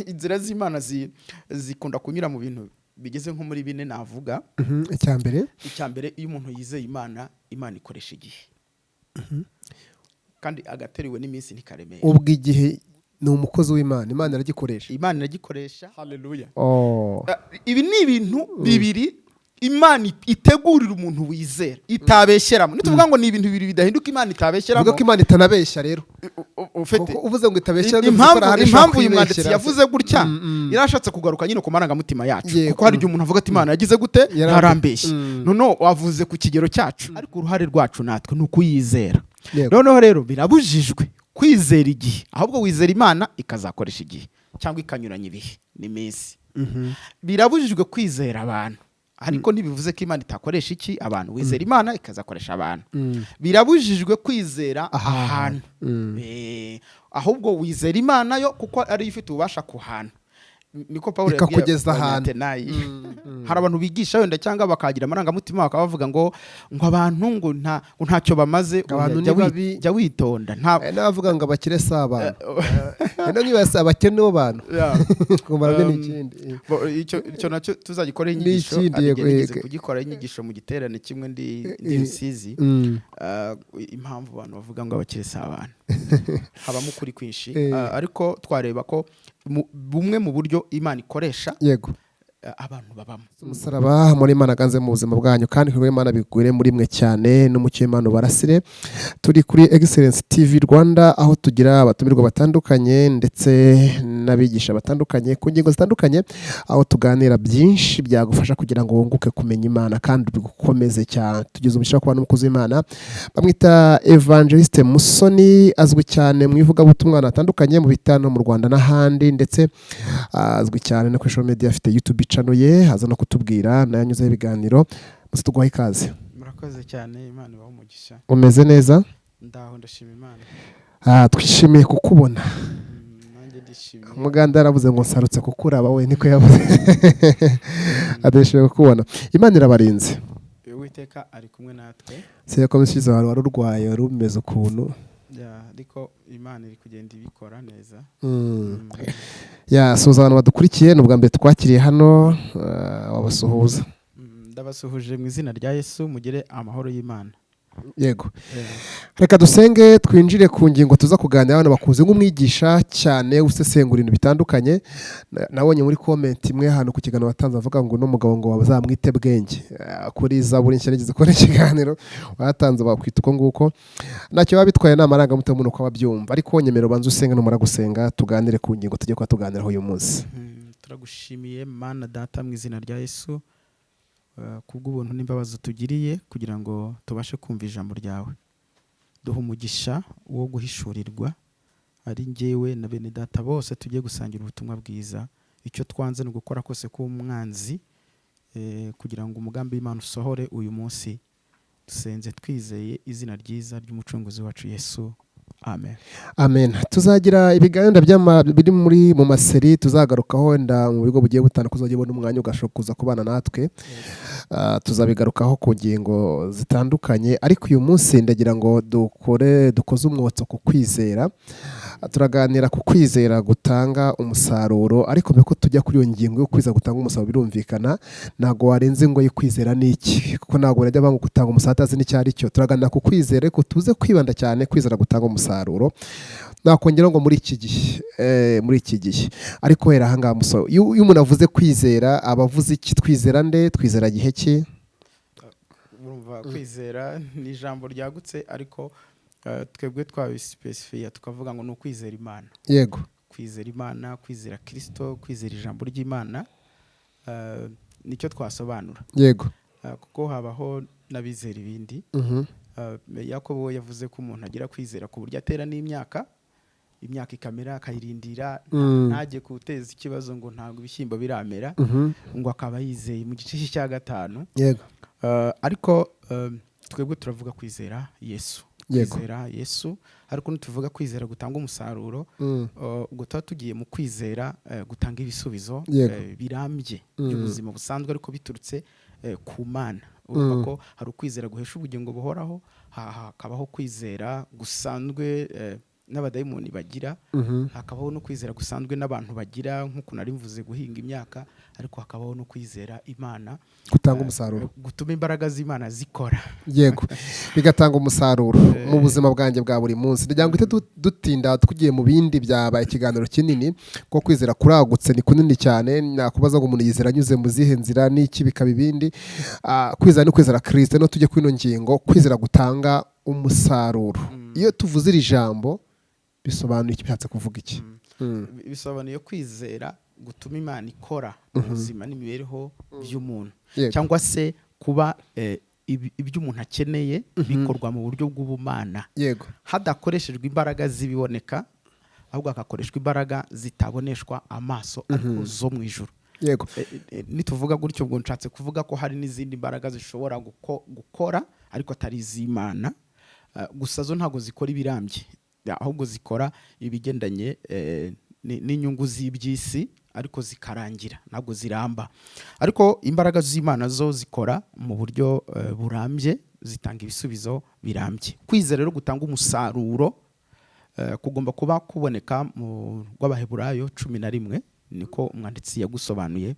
Inzira z'Imana zikunda kunyura mu bintu bigeze nko muri bine navuga. Icya mbere? Icya mbere, iyo umuntu yizeye Imana, Imana ikoresha igihe, kandi agateriwe n'iminsi ntikaremera. Ubwo igihe ni umukozi w'Imana, Imana iragikoresha. Imana iragikoresha, haleluya. Oh. Ibi ni ibintu bibiri Imana itegurira umuntu wizera itabeshyeramo. Nituvuga ngo ni ibintu bibiri bidahinduka Imana itabeshyeramo, Uvuga ko Imana itanabeshya rero. Ufite Kuko uvuze ngo itabeshya, bivuze ko impamvu hari ahantu ishobora impamvu uyu mwanditsi kwibeshyera. yavuze gutya, yarashatse kugaruka nyine ku marangamutima yacu, kuko hari igihe umuntu avuga ati: "Imana yagize gute?" "Ntarambeshye." Noneho wavuze ku kigero cyacu, ariko uruhare rwacu natwe ni ukuyizera. Noneho rero birabujijwe kwizera igihe, ahubwo wizera Imana ikazakoresha igihe cyangwa ikanyuranya ibihe n'iminsi. Birabujijwe kwizera abantu, ariko ntibivuze ko Imana itakoresha iki abantu. Wizera Imana ikazakoresha abantu. Birabujijwe kwizera ahantu. Ahubwo wizera Imana yo, kuko ariyo ifite ububasha ku hantu. Niko Pawulo yabwiye Ikakugeza ahantu. Abanyatenayi. Hari abantu bigisha wenda cyangwa bakagira amarangamutima, bakaba bavuga ngo abantu ngo ntacyo bamaze. Abantu Jya ni babi. Jya witonda, nta N'abavuga ngo abakire si abantu, rero nkibasa abakene nibo bantu. Kumva nabyo ni ikindi. Icyo nacyo tuzagikora Ni inyigisho. ikindi, Hari yego, igihe nigeze yego. kugikora inyigisho mu giterane kimwe ndi Rusizi. Impamvu abantu bavuga ngo abakire si abantu, habamo ukuri kwinshi. Ariko twareba ko bumwe mu buryo Imana ikoresha abantu babamo. Umusaraba muri Imana aganze mu buzima bwanyu, kandi kuri Imana bigwire muri mwe cyane, n'umucyo w'Imana ubarasire. Turi kuri Excellence TV Rwanda, aho tugira abatumirwa batandukanye ndetse n'abigisha batandukanye ku ngingo zitandukanye, aho tuganira byinshi byagufasha kugira ngo wunguke kumenya Imana kandi bigukomeze cyane. Tugize umugisha wo kubana n'umukozi w'Imana bamwita Evangeliste Musoni, azwi cyane mu ivugabutumwa ahantu hatandukanye mu bitano mu Rwanda n'ahandi, ndetse azwi cyane no kuri social media, afite YouTube channel ye, aza no kutubwira nayo anyuzeho ibiganiro. Musa, tuguhaye ikaze. Murakoze cyane, Imana ibahe umugisha. Umeze neza? Ndaho, ndashima Imana. Twishimiye kukubona. Nanjye ndishimye. Umuganda yaravuze ngo nsarutse kukuraba, we niko yavuze, adishimiye kukubona. Imana irabarinze. Uwiteka ari kumwe natwe. Se ko misize wari urwaye, wari umeze ukuntu? Yeah, ariko Imana iri kugenda ibikora neza. Ya, suhuza abantu badukurikiye, ni ubwa mbere twakiriye hano, wabasuhuza. Ndabasuhuje mu izina rya Yesu, mugire amahoro y'Imana. Yego, reka dusenge twinjire ku ngingo tuza kuganira. Abantu bakuze nk'umwigisha cyane usesengura ibintu bitandukanye. Nabonye muri comment imwe hano ku kiganiro watanze avuga ngo uno mugabo ngo bazamwite Bwenge. Kuri Zaburi Nshya nigeze kubona ikiganiro watanze bakwita uko nguko. Ntacyo biba bitwaye, ni amarangamutima y'umuntu uko aba abyumva, ariko nyemera ubanze usenge, numara gusenga tuganire ku ngingo tujye kuba tuganiraho uyu munsi. Turagushimiye Mana Data mu izina rya Yesu, kubw'ubuntu n'imbabazi utugiriye kugira ngo tubashe kumva ijambo ryawe. Duha umugisha wo guhishurirwa, ari njyewe na bene data bose tugiye gusangira ubutumwa bwiza. Icyo twanze ni ugukora kose k'umwanzi, kugira ngo umugambi w'Imana usohore uyu munsi. Dusenze twizeye izina ryiza ry'Umucunguzi wacu Yesu, amen. Amen. Tuzagira ibiganiro biri muri mu ma series tuzagarukaho wenda mu bigo bugiye butandukanye, uzajya ubona umwanya ugashobora kuza kubana natwe. Tuzabigarukaho ku ngingo zitandukanye, ariko uyu munsi ndagira ngo dukore dukoze umwotso ku kwizera. Turaganira ku kwizera gutanga umusaruro, ariko mbere ko tujya kuri iyo ngingo yo kwizera gutanga umusaruro, birumvikana ntabwo warenze ngo kwizera ni iki, kuko ntabwo bajya banga gutanga umusaruro atazi n'icyo ari cyo. Turaganira ku kwizera, ariko tuze kwibanda cyane kwizera gutanga umusaruro. Nakongera ngo muri iki gihe, ariko wera ahangaha muso, iyo umuntu avuze kwizera aba avuze iki? Twizera nde? Twizera gihe ki? Urumva, kwizera ni ijambo ryagutse, ariko twebwe twabisipesifiya tukavuga ngo ni ukwizera Imana. Kwizera Imana, kwizera Kirisito, kwizera ijambo ry'Imana, nicyo twasobanura. Kuko habaho n'abizera ibindi. Yakobo yavuze ko umuntu agira kwizera ku buryo atera n'imyaka, imyaka ikamera akayirindira, ntajye guteza ikibazo ngo ntabwo ibishyimbo biramera, ngo akaba yizeye mu gice cya 5. Ariko twebwe turavuga kwizera Yesu. Kwizera Yesu, ariko nituvuga kwizera gutanga umusaruro, ubwo tuba tugiye mu kwizera gutanga ibisubizo birambye by'ubuzima busanzwe, ariko biturutse ku Mana. Urumva ko hari ukwizera guhesha ubugingo buhoraho, hakabaho kwizera gusanzwe. n'abadayimoni bagira, hakabaho no kwizera gusanzwe n'abantu bagira, nk'uko nari mvuze guhinga imyaka, ariko hakabaho no kwizera Imana gutanga umusaruro, gutuma imbaraga z'Imana zikora. Yego, bigatanga umusaruro mu buzima bwanjye bwa buri munsi. Ndagira ngo ihite dutinda tugiye mu bindi, byaba ikiganiro kinini, kuko kwizera kuragutse, ni kunini cyane. Nakubaza ngo umuntu yizera anyuze mu zihe nzira n'iki, bikaba ibindi. Kwizera ni kwizera Kirisito. No tujye kuri ino ngingo, kwizera gutanga umusaruro. Iyo tuvuze iri jambo bisobanuye iki? Bishatse kuvuga iki? Bisobanuye kwizera gutuma Imana ikora mu buzima n'imibereho by'umuntu, cyangwa se kuba ibyo umuntu akeneye bikorwa mu buryo bw'ubumana, hadakoreshejwe imbaraga z'ibiboneka, ahubwo hagakoreshwa imbaraga zitaboneshwa amaso ariko zo mu ijuru. Nituvuga gutyo, ubwo nshatse kuvuga ko hari n'izindi mbaraga zishobora gukora ariko atari iz'Imana. Gusa zo ntabwo zikora ibirambye, ahubwo zikora ibigendanye n'inyungu z'iby'isi, ariko zikarangira, ntabwo ziramba. Ariko imbaraga z'Imana zo zikora mu buryo burambye, zitanga ibisubizo birambye. Kwizera rero gutanga umusaruro kugomba kuba kuboneka mu rw'Abaheburayo 11, niko umwanditsi yagusobanuye.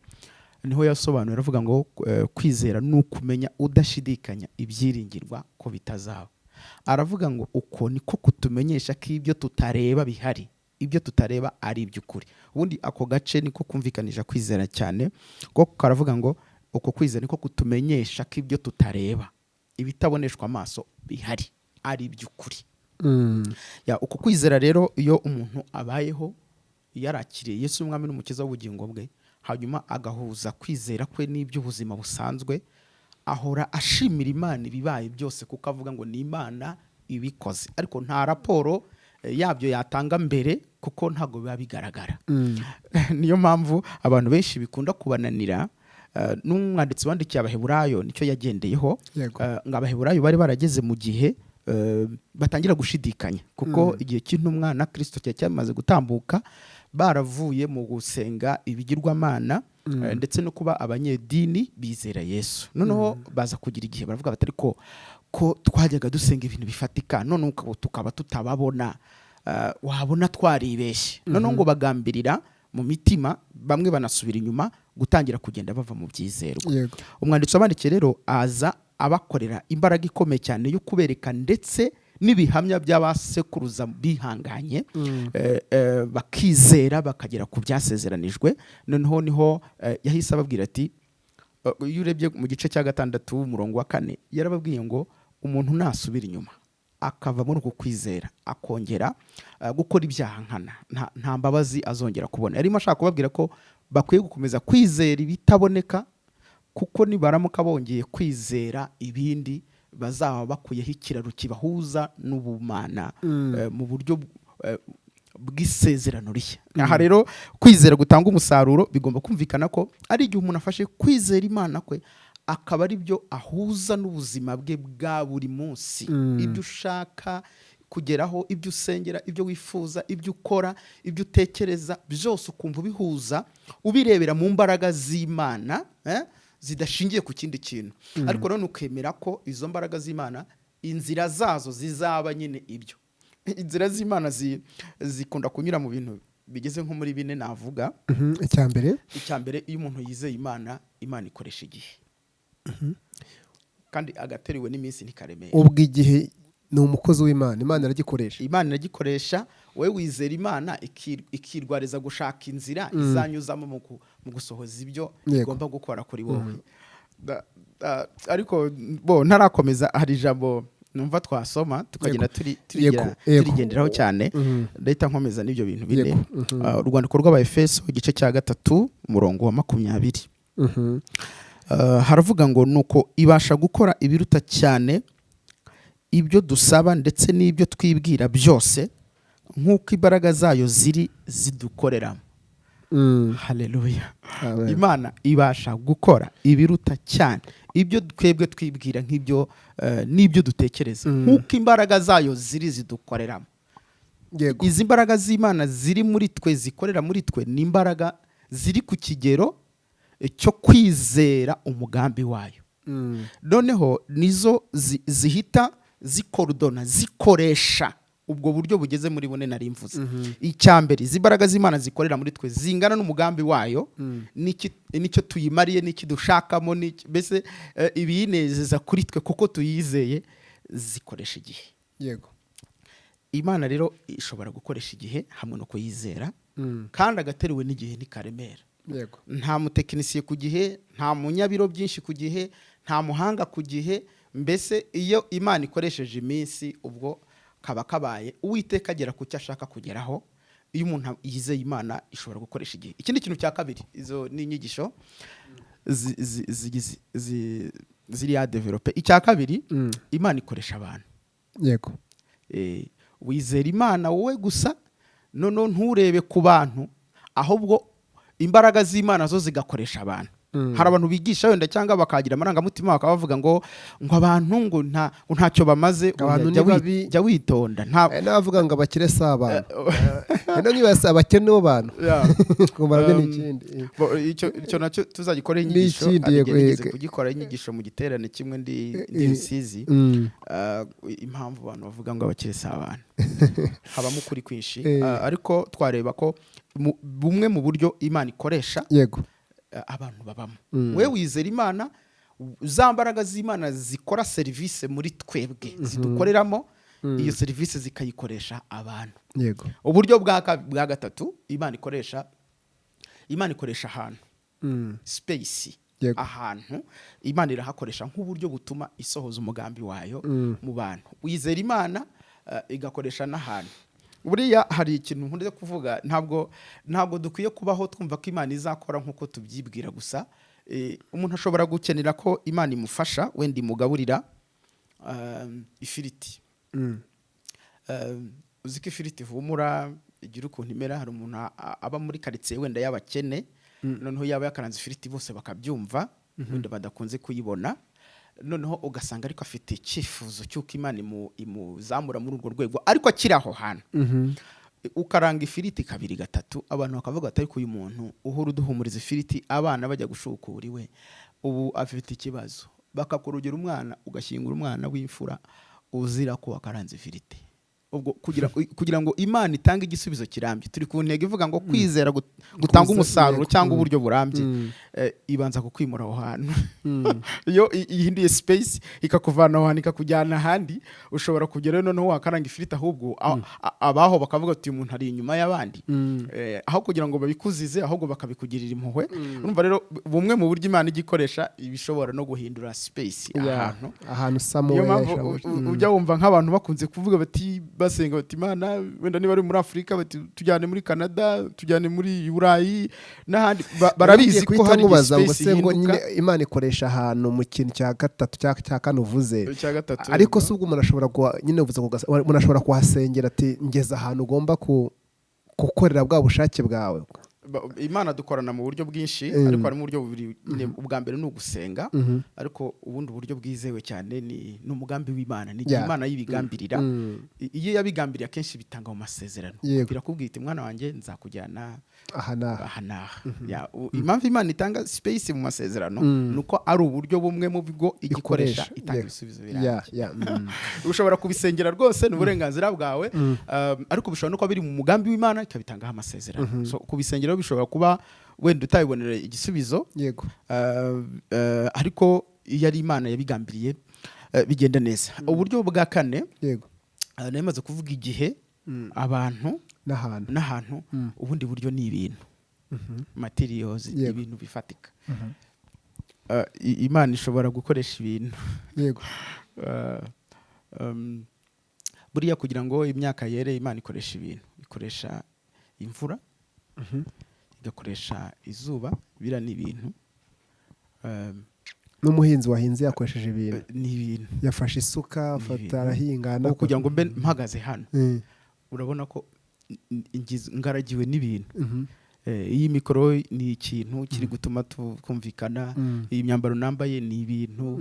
Niho yasobanuye aravuga ngo kwizera ni ukumenya udashidikanya ibyiringirwa ko bitazaba. Aravuga ngo uko niko kutumenyesha ko ibyo tutareba bihari, ibyo tutareba ari iby'ukuri. Ubundi ako gace niko kumvikanisha kwizera cyane, kuko karavuga ngo uko kwizera niko kutumenyesha ko ibyo tutareba, ibitaboneshwa amaso bihari, ari iby'ukuri. Ya, uko kwizera rero, iyo umuntu abayeho yarakiriye Yesu umwami n'umukiza w'ubugingo bwe, hanyuma agahuza kwizera kwe n'iby'ubuzima busanzwe, ahora ashimira Imana ibibaye byose, kuko avuga ngo ni Imana ibikoze, ariko nta raporo yabyo yatanga mbere, kuko ntabwo biba bigaragara. Niyo mpamvu abantu benshi bikunda kubananira. N'umwanditsi wandikiye Abaheburayo nicyo yagendeyeho. Ngo Abaheburayo bari barageze mu gihe batangira gushidikanya, kuko igihe cy'intumwa na Kirisito cyari cyamaze gutambuka, baravuye mu gusenga ibigirwamana ndetse no kuba abanyedini, bizera Yesu. Noneho baza kugira igihe baravuga bati: "Ariko ko twajyaga dusenga ibintu bifatika, none tukaba tutababona, wabona twaribeshye?" Noneho ngo bagambirira mu mitima, bamwe banasubira inyuma gutangira kugenda bava mu byizerwa. Umwanditsi wabandikiye rero aza abakorera imbaraga ikomeye cyane yo kubereka ndetse n'ibihamya by'abasekuruza bihanganye, bakizera, bakagera ku byasezeranijwe. Noneho niho yahise ababwira ati, iyo urebye mu gice cya 6 umurongo wa 4, yarababwiye ngo umuntu nasubira inyuma akava muri uku kwizera, akongera gukora ibyaha nkana, nta mbabazi azongera kubona. Yarimo ashaka kubabwira ko bakwiye gukomeza kwizera ibitaboneka, kuko nibaramuka bongeye kwizera ibindi, bazaba bakuyeho ikiraro kibahuza n'ubumana mu buryo bw'isezerano rishya. Aha rero kwizera gutanga umusaruro bigomba kumvikana ko ari igihe umuntu afashe kwizera Imana kwe, akaba ari byo ahuza n'ubuzima bwe bwa buri munsi, ibyo ushaka kugeraho, ibyo usengera, ibyo wifuza, ibyo ukora, ibyo utekereza byose, ukumva ubihuza, ubirebera mu mbaraga z'Imana, zidashingiye ku kindi kintu. Ariko none ukemera ko izo mbaraga z'Imana, inzira zazo zizaba nyine ibyo. Inzira z'Imana zikunda kunyura mu bintu bigeze nko muri bine navuga. Icya mbere? Icya mbere, iyo umuntu yizeye Imana, Imana ikoresha igihe, kandi agateriwe n'iminsi ntikaremera. Ubwo igihe ni umukozi w'Imana, Imana iragikoresha. Imana iragikoresha. Wowe wizera Imana, ikirwariza gushaka inzira izanyuzamo mu gusohoza ibyo igomba gukora kuri wowe. Ariko bo ntarakomeza, hari ijambo numva twasoma tukagenda turigenderaho cyane. Ndahita nkomeza n'ibyo bintu bine. Urwandiko rw'Abaefeso, igice cya 3, umurongo wa 20. Haravuga ngo: "Nuko ibasha gukora ibiruta cyane ibyo dusaba ndetse n'ibyo twibwira byose, nk'uko imbaraga zayo ziri zidukoreramo." Haleluya! Amen. Imana ibasha gukora ibiruta cyane ibyo twebwe twibwira nk'ibyo n'ibyo dutekereza, nk'uko imbaraga zayo ziri zidukoreramo. Izi mbaraga z'Imana ziri muri twe, zikorera muri twe, ni imbaraga ziri ku kigero cyo kwizera umugambi wayo. Noneho nizo zihita zikorudona, zikoresha. Ubwo buryo bugeze muri bune nari mvuze. Icya mbere, izi mbaraga z'Imana zikorera muri twe zingana n'umugambi wayo, n'icyo tuyimariye, n'iki dushakamo, mbese ibiyinezeza kuri twe kuko tuyizeye, zikoresha igihe. Imana rero ishobora gukoresha igihe hamwe no kuyizera, kandi agaterewe n'igihe ntikaremera. Nta mutekinisiye ku gihe, nta munyabiro byinshi ku gihe, nta muhanga ku gihe. Mbese iyo Imana ikoresheje iminsi, ubwo kaba kabaye. Uwiteka agera ku cyo ashaka kugeraho. Iyo umuntu yizeye Imana, ishobora gukoresha igihe. Ikindi kintu cya kabiri, izo ni inyigisho ziriya développé. Icya kabiri, Imana ikoresha abantu. Wizera Imana wowe gusa, noneho nturebe ku bantu, ahubwo imbaraga z'Imana zo zigakoresha abantu. Hari abantu bigisha wenda cyangwa bakagira amarangamutima, bakaba bavuga ngo abantu ngo ntacyo bamaze. Abantu Oya, ni babi. Jya witonda, nta Hari n'abavuga ngo abakire si abantu, hari n'abibaza abakene nibo bantu. Ngo nabyo ni ikindi. Icyo nacyo tuzagikora Ni inyigisho. ikindi, Hari igihe yego, nigeze kugikora inyigisho mu giterane kimwe ndi Rusizi. Impamvu abantu bavuga ngo abakire si abantu, habamo ukuri kwinshi. Ariko twareba ko bumwe mu buryo Imana ikoresha abantu babamo. We wizera Imana, za mbaraga z'Imana zikora serivisi muri twebwe, zidukoreramo, iyo serivisi zikayikoresha abantu. Uburyo bwa gatatu Imana ikoresha, Imana ikoresha ahantu, space. Ahantu Imana irahakoresha nk'uburyo butuma isohoza umugambi wayo mu bantu. Wizera Imana, igakoresha n'ahantu. Buriya hari ikintu nkunze kuvuga: ntabwo dukwiye kubaho twumva ko Imana izakora nk'uko tubyibwira gusa. Umuntu ashobora gukenera ko Imana imufasha, wenda imugaburira ifiriti. Uzi ko ifiriti ihumura, igira ukuntu imera. Hari umuntu aba muri karitsiye wenda y'abakene, noneho yaba yakaranze ifiriti bose bakabyumva, wenda badakunze kuyibona. Noneho ugasanga ariko afite icyifuzo cy'uko Imana imuzamura muri urwo rwego, ariko akiri aho hantu. Ukaranga ifiriti kabiri, gatatu, abantu bakavuga ati: "Ariko uyu muntu uhora uduhumuriza ifiriti, abana bajya gushukura iwe, ubu afite ikibazo." Bakakurugera umwana, ugashyingura umwana w'imfura uzira ko wakaranze ifiriti. Ubwo kugira ngo Imana itange igisubizo kirambye, turi ku ntego ivuga ngo kwizera gutanga umusaruro cyangwa uburyo burambye. Ibanza kukwimura aho hantu. Iyo ihinduye space, ikakuvana aho hantu ikakujyana ahandi, ushobora kugerayo noneho wakaranga ifiriti, ahubwo abaho bakavuga ati: "Uyu muntu ari inyuma y'abandi." Aho kugira ngo babikuzize, ahubwo bakabikugirira impuhwe. Urumva rero, bumwe mu buryo Imana ijya ikoresha, ibishobora no guhindura space, ahantu. Ahantu Niyo somewhere mpamvu ujya wumva nk'abantu bakunze kuvuga bati, basenga bati: "Imana," wenda niba ari muri Afurika, bati: "Tujyane muri Canada, tujyane muri Burayi n'ahandi." Barabizi ko hari igihe nkubaza ngo space se ngo ihinduka. nyine Imana ikoresha ahantu mu kintu cya gatatu cya kane uvuze. Icya gatatu. Ariko si ubwo umuntu ashobora nyine uvuze ngo umuntu ashobora kuhasengera ati: "Ngeze ahantu ugomba gukorera bwa bushake bwawe." Imana dukorana mu buryo bwinshi, ariko harimo uburyo bubiri nyine. Ubwa mbere ni ugusenga, ariko ubundi buryo bwizewe cyane ni umugambi w'Imana, ni igihe Imana yibigambirira. Iyo yabigambiriye, akenshi bitanga mu masezerano. Birakubwira iti: "Mwana wanjye, nzakujyana aha n'aha." Aha n'aha. Impamvu Imana itanga space mu masezerano ni uko ari uburyo bumwe mu bigo igikoresha Ikoresha. itanga ibisubizo birambye. Ushobora kubisengera rwose, ni uburenganzira bwawe, ariko bishobora no kuba biri mu mugambi w'Imana, ikabitangaho amasezerano. So, kubisengera bishobora kuba wenda utabibonera igisubizo, ariko iyo ari Imana yabigambiriye, bigenda neza. Uburyo bwa kane, nari maze kuvuga igihe, abantu n'ahantu. N'ahantu. Ubundi buryo ni ibintu, materials, ibintu bifatika. Imana ishobora gukoresha ibintu. Buriya kugira ngo imyaka yere, Imana ikoresha ibintu, ikoresha imvura, igakoresha izuba. Biriya ni ibintu. N'umuhinzi wahinze yakoresheje ibintu. Ni ibintu. Yafashe isuka, afata Ibintu. arahinga. Ubu kugira ngo mbe mpagaze hano, urabona ko ngaragiwe n'ibintu. Iyi mikoro ni ikintu kiri gutuma twumvikana. Iyi myambaro nambaye ni ibintu.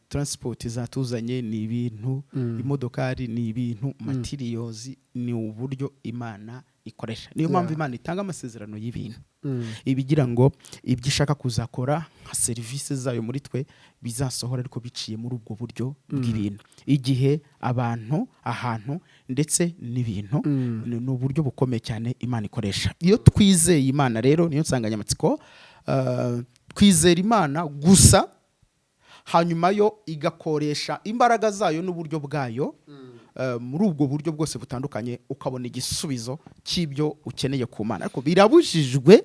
Transport zatuzanye ni ibintu. Imodokari ni ibintu. Materials ni uburyo Imana ikoresha. Niyo mpamvu Imana itanga amasezerano y'ibintu, ibigira ngo ibyo ishaka kuzakora nka serivisi zayo muri twe bizasohora, ariko biciye muri ubwo buryo bw'ibintu, igihe, abantu, ahantu ndetse n'ibintu. Ni uburyo bukomeye cyane Imana ikoresha. Iyo twizeye Imana rero, niyo nsanganyamatsiko, twizera Imana gusa, hanyuma yo igakoresha imbaraga zayo n'uburyo bwayo, muri ubwo buryo bwose butandukanye, ukabona igisubizo cy'ibyo ukeneye ku Mana. Ariko birabujijwe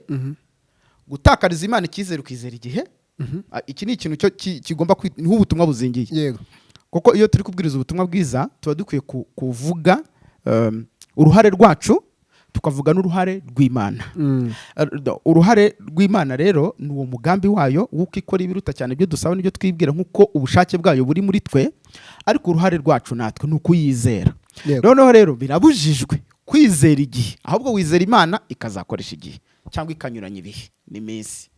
gutakariza Imana icyizere ukizera igihe. Iki ni ikintu cyo kigomba niho ubutumwa buzingiye, kuko iyo turi kubwiriza ubutumwa bwiza tuba dukwiye kuvuga uruhare rwacu, tukavuga n'uruhare rw'Imana. Uruhare rw'Imana rero ni uwo mugambi wayo w'uko ikora ibiruta cyane ibyo dusaba n'ibyo twibwira, nk'uko ubushake bwayo buri muri twe, ariko uruhare rwacu natwe ni ukuyizera. Noneho rero birabujijwe kwizera igihe, ahubwo wizera Imana ikazakoresha igihe cyangwa ikanyuranya ibihe n'iminsi.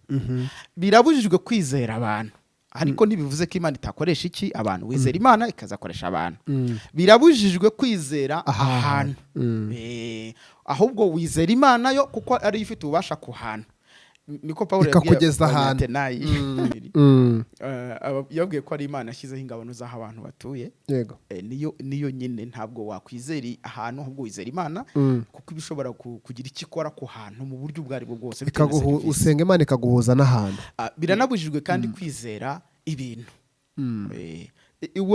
Birabujijwe kwizera abantu, ariko ntibivuze ko Imana itakoresha iki? Abantu. Wizera Imana ikazakoresha abantu. Birabujijwe kwizera ahantu. Ahubwo wizera Imana yo, kuko ariyo ifite ububasha ku hantu. Niko Pawulo yabwiye Ikakugeza ahantu. Abanyatenayi. Yabwiye ko ari Imana yashyizeho ingabano z'aho abantu batuye. Niyo nyine, ntabwo wakwizera ahantu, ahubwo wizera Imana, kuko iba ishobora kugira icyo ikora ku hantu mu buryo ubwo aribwo bwose bitewe na serivisi. Usenga Imana ikaguhuza n'ahantu. Biranabujijwe kandi kwizera ibintu.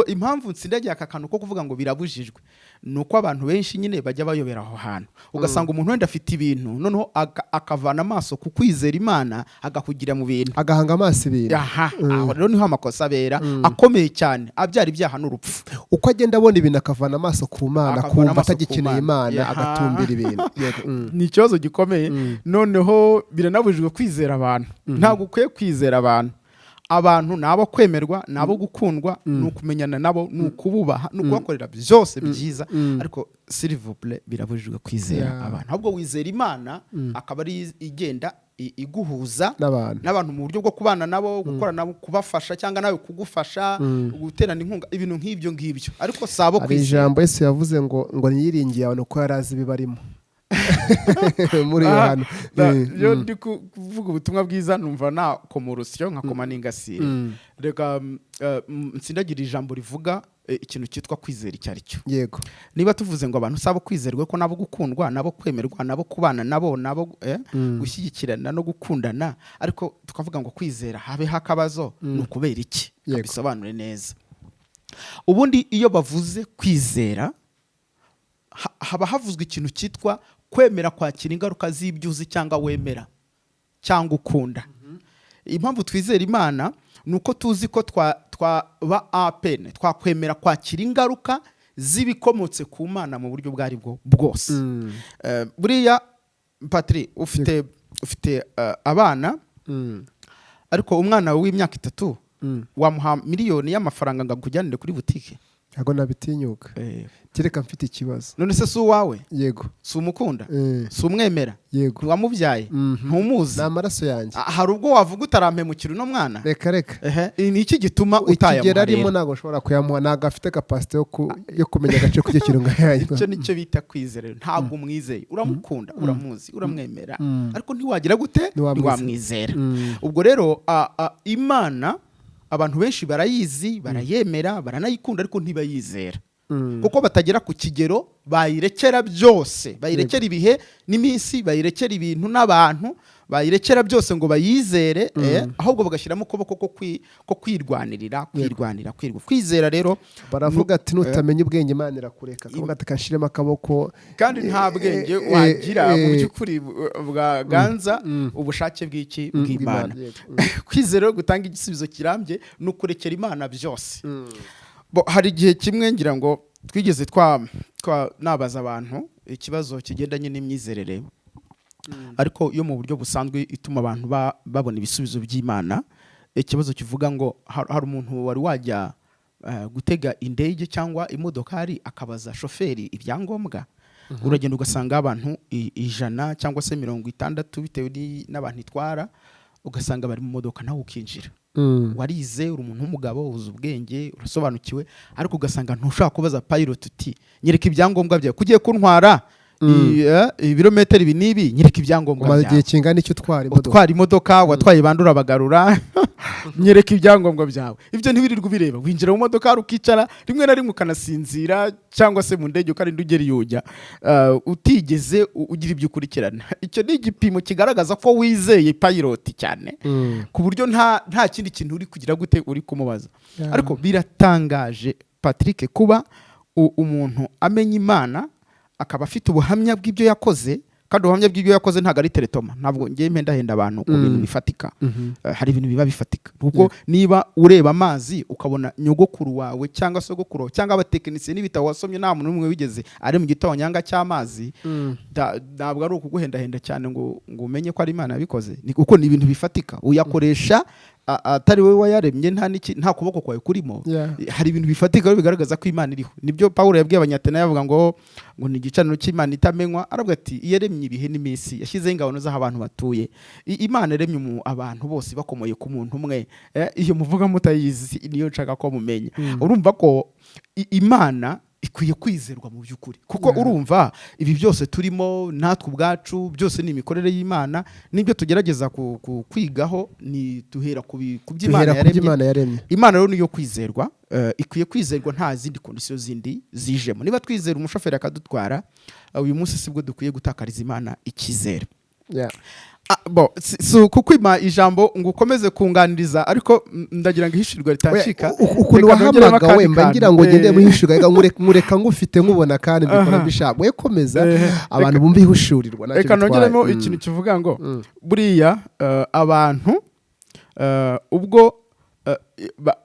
Impamvu nsindagiye aka kantu ko kuvuga ngo birabujijwe ni uko abantu benshi nyine bajya bayobera aho hantu, ugasanga umuntu wenda afite ibintu, noneho akavana amaso ku kwizera Imana, agahugira mu bintu, agahanga amaso ibintu. Aha, aho rero niho amakosa abera akomeye cyane, abyara ibyaha n'urupfu. Uko agenda abona ibintu akavana amaso ku Mana, Akavana akumva amaso ku atagikeneye Mana. Imana, agatumbira ibintu. Yego. Ni ikibazo gikomeye. Noneho biranabujijwe kwizera abantu. Ntabwo ukwiye kwizera abantu. Abantu ni abo kwemerwa, ni abo gukundwa, ni ukumenyana nabo, ni ukububaha, ni ukubakorera byose byiza, ariko s'il vous plaît, birabujijwe kwizera abantu. Ahubwo wizera Imana, akaba ari igenda iguhuza n'abantu. N'abantu mu buryo bwo kubana nabo, gukora nabo, kubafasha cyangwa nawe kugufasha, guterana inkunga, ibintu nk'ibyo ngibyo, ariko si abo Hari kwizera. ijambo Yesu yavuze ngo ntiyiringiye abantu kuko yari azi ibibarimo muri Yohana. Iyo ndi kuvuga ubutumwa bwiza numva nakoma urusyo nkakoma n'ingasire. Reka nsindagira ijambo rivuga ikintu cyitwa kwizera icyo ari cyo. Niba tuvuze ngo abantu si abo kwizerwa, ko nabo gukundwa, nabo kwemerwa, nabo kubana nabo, nabo gushyigikirana no gukundana, ariko tukavuga ngo kwizera habeho akabazo, ni ukubera iki? Bisobanure neza. Ubundi iyo bavuze kwizera, haba havuzwe ikintu cyitwa kwemera kwakira ingaruka z'ibyo uzi cyangwa wemera cyangwa ukunda. Impamvu twizera Imana ni uko tuzi ko twaba apene twakwemera kwakira ingaruka z'ibikomotse ku Mana mu buryo ubwo ari bwo bwose. Buriya Patri, ufite abana, ariko umwana w'imyaka 3 wamuha miliyoni y'amafaranga ngo akujyanire kuri butike? Ntabwo nabitinyuka, kereka mfite ikibazo. None se si uwawe? Yego. Si umukunda? Si umwemera? Yego. Ntiwamubyaye? Ntumuzi? Ni amaraso yanjye. Hari ubwo wavuga utarampemukira uno mwana? Reka reka. Ehe, ni iki gituma Ikigero utayamuha arimo rero? ntabwo nshobora kuyamuha, ntabwo afite capacité yo kumenya agaciro k'icyo kintu ngo yayanywa. Icyo nicyo bita kwizera rero. Ntabwo umwizeye, uramukunda, uramuzi, uramwemera, ariko ntiwagira gute? Ntiwamwizera. Ntiwamwizera. Ubwo rero Imana abantu benshi barayizi, barayemera, baranayikunda, ariko ntibayizera, kuko batagera ku kigero bayirekera byose, bayirekera ibihe n'iminsi, bayirekera ibintu n'abantu, bayirekera byose ngo bayizere, ahubwo bagashyiramo ukuboko ko kwirwanirira, kwirwanira, kwizera rero. Baravuga ati nutamenya ubwenge Imana irakureka, akavuga ati kashiremo akaboko. Kandi nta bwenge wagira mu by'ukuri bwaganza ubushake bw'iki? Bw'Imana. Bw'Imana, yego. Kwizera rero gutanga igisubizo kirambye ni ukurekera Imana byose. Bo, hari igihe kimwe ngira ngo twigeze twa nabaza abantu ikibazo kigendanye n'imyizerere, ariko yo mu buryo busanzwe ituma abantu babona ibisubizo by'Imana. Ikibazo kivuga ngo hari umuntu wari wajya gutega indege cyangwa imodokari akabaza shoferi ibyangombwa? Uragenda ugasanga abantu 100 cyangwa se 60, bitewe n'abantu itwara, ugasanga bari mu modoka, nawe ukinjira. Warize, uri umuntu w'umugabo, uzi ubwenge, urasobanukiwe, ariko ugasanga ntushobora kubaza pilot uti: "Nyereka ibyangombwa byawe, kugiye kuntwara." Ibirometero ibi n'ibi, nyereka ibyangombwa Umaze byawe. igihe kingana icyo utwara imodoka? Utwara imodoka, watwaye bandura bagarura, nyereka ibyangombwa byawe. Ibyo ntiwirirwa ubireba. Winjira mu modoka ukicara, rimwe na rimwe ukanasinzira, cyangwa se mu ndege ukarinda ugera iyo ujya, utigeze ugira ibyo ukurikirana. Icyo ni igipimo kigaragaza ko wizeye pilot cyane, ku buryo nta kindi kintu uri kugira gute, uri kumubaza. Ariko biratangaje, Patrick, kuba umuntu amenya Imana, akaba afite ubuhamya bw'ibyo yakoze, kandi ubuhamya bw'ibyo yakoze ntabwo ari teretoma. Ntabwo ngiye mpendahenda abantu ku bintu bifatika. Hari ibintu biba bifatika, kuko niba ureba amazi ukabona nyogokuru wawe cyangwa sogokuru wawe cyangwa abatekinisiye n'ibitabo wasomye, nta muntu n'umwe wigeze ari mu gitonyanga cy'amazi, ntabwo ari ukuguhendahenda cyane ngo umenye ko ari Imana yabikoze. Ni kuko ni ibintu bifatika. Uyakoresha atari wowe wayaremye, nta n'iki, nta kuboko kwawe kurimo. Hari ibintu bifatika rero bigaragaza ko Imana iriho. Nibyo Pawulo yabwiye Abanyatena, yavuga ngo ni igicaniro cy'Imana itamenywa. Aravuga ati: "Iyaremye ibihe n'iminsi, yashyizeho ingabano z'aho abantu batuye." Imana yaremye abantu bose bakomoye ku muntu umwe. Iyo muvuga mutayizi, niyo nshaka ko mumenya. Urumva ko Imana ikwiye kwizerwa mu by'ukuri, kuko urumva ibi byose turimo natwe ubwacu, byose ni imikorere y'Imana. N'ibyo tugerageza kwigaho ni duhera ku by'Imana Duhera ku yaremye. by'Imana yaremye. Imana rero niyo kwizerwa, ikwiye kwizerwa nta zindi condition zindi zijemo. Niba twizera umushoferi akadutwara, uyu munsi sibwo dukwiye gutakariza Imana icyizere. Bo, si ukukwima ijambo ngo ukomeze kunganiriza, ariko ndagira ngo ihishurirwa ritacika. Ukuntu Reka nongeremo wahamagawe akandi mba kantu. ngira ngo ngende muhishurirwa. Reka nkureka ngufite nkubona, kandi mbikora mbishaka. We komeza, abantu bumva ihishurirwa, ntacyo Reka bitwaye. nongeremo ikintu kivuga ngo buriya abantu ubwo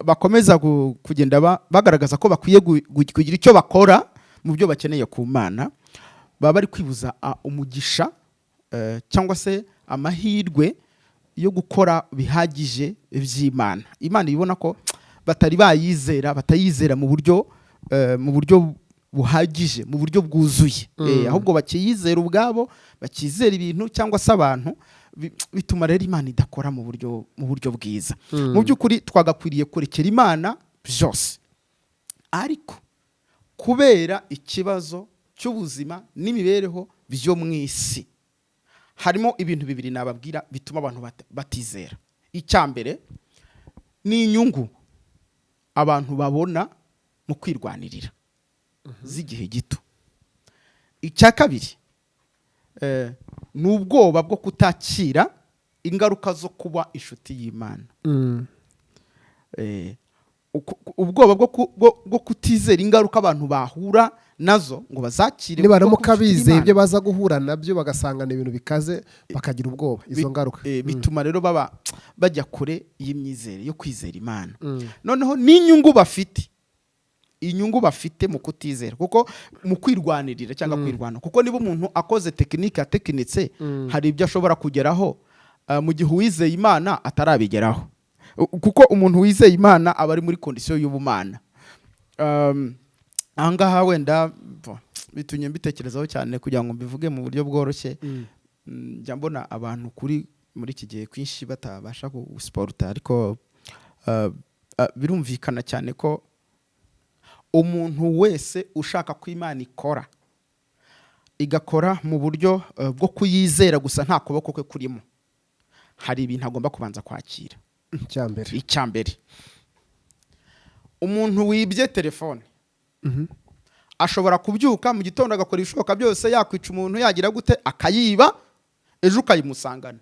bakomeza kugenda bagaragaza ko bakwiye kugira icyo bakora mu byo bakeneye ku Mana, baba bari kwibuza umugisha cyangwa se amahirwe yo gukora bihagije by'Imana. Imana ibona ko batari bayizera, batayizera mu buryo buhagije, mu buryo bwuzuye. Ahubwo bakiyizera ubwabo, bakizera ibintu cyangwa se abantu. Bituma rero Imana idakora mu buryo bwiza. Mu by'ukuri twagakwiriye kurekera Imana byose, ariko kubera ikibazo cy'ubuzima n'imibereho byo mu isi, harimo ibintu bibiri nababwira bituma abantu batizera. Icya mbere ni inyungu abantu babona mu kwirwanirira z'igihe gito. Icya kabiri ni ubwoba bwo kutakira ingaruka zo kuba inshuti y'Imana. Ubwoba bwo kutizera ingaruka abantu bahura nazo ngo bazakire Nibaramuka kuba inshuti bizeye y'Imana. ibyo baza guhura nabyo, bagasangana ibintu bikaze, bakagira ubwoba izo ngaruka. Bituma rero baba bajya kure y'imyizere yo kwizera Imana. Noneho n'inyungu bafite, inyungu bafite mu kutizera, kuko mu kwirwanirira cyangwa kwirwana, kuko niba umuntu akoze tekinike, atekinitse, hari ibyo ashobora kugeraho mu gihe uwizeye Imana atarabigeraho. Kuko umuntu wizeye Imana aba ari muri condition y'ubumana. Ahangaha wenda bo, bitumye mbitekerezaho cyane kugira ngo mbivuge mu buryo bworoshye. Njya mbona abantu kuri muri iki gihe kwinshi batabasha gusiporuta, ariko birumvikana cyane ko umuntu wese ushaka ko Imana ikora, igakora mu buryo bwo kuyizera gusa, nta kuboko kwe kurimo, hari ibintu agomba kubanza kwakira. Icya mbere? Icya mbere, umuntu wibye telefone ashobora kubyuka mu gitondo agakora ibishoboka byose, yakwica umuntu, yagira gute, akayiba, ejo ukayimusangana.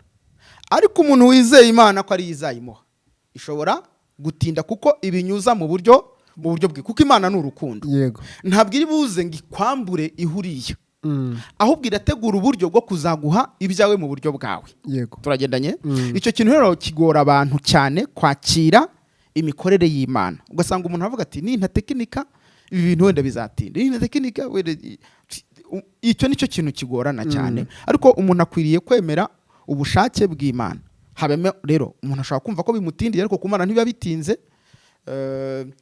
Ariko umuntu wizeye Imana ko ariyo izayimuha, ishobora gutinda kuko ibinyuza mu buryo bwe, kuko Imana ni urukundo. Ntabwo iri buze ngo ikwambure ihuriye, ahubwo irategura uburyo bwo kuzaguha ibyawe mu buryo bwawe. Turagendanye? Icyo kintu rero kigora abantu cyane kwakira imikorere y'Imana. Ugasanga umuntu avuga ati: "Nintatekinika ibi bintu wenda bizatinda, nintatekinika wenda." Icyo nicyo kintu kigorana cyane, ariko umuntu akwiriye kwemera ubushake bw'Imana. Habemo rero umuntu ashobora kumva ko bimutindiye, ariko ku Mana ntibiba bitinze.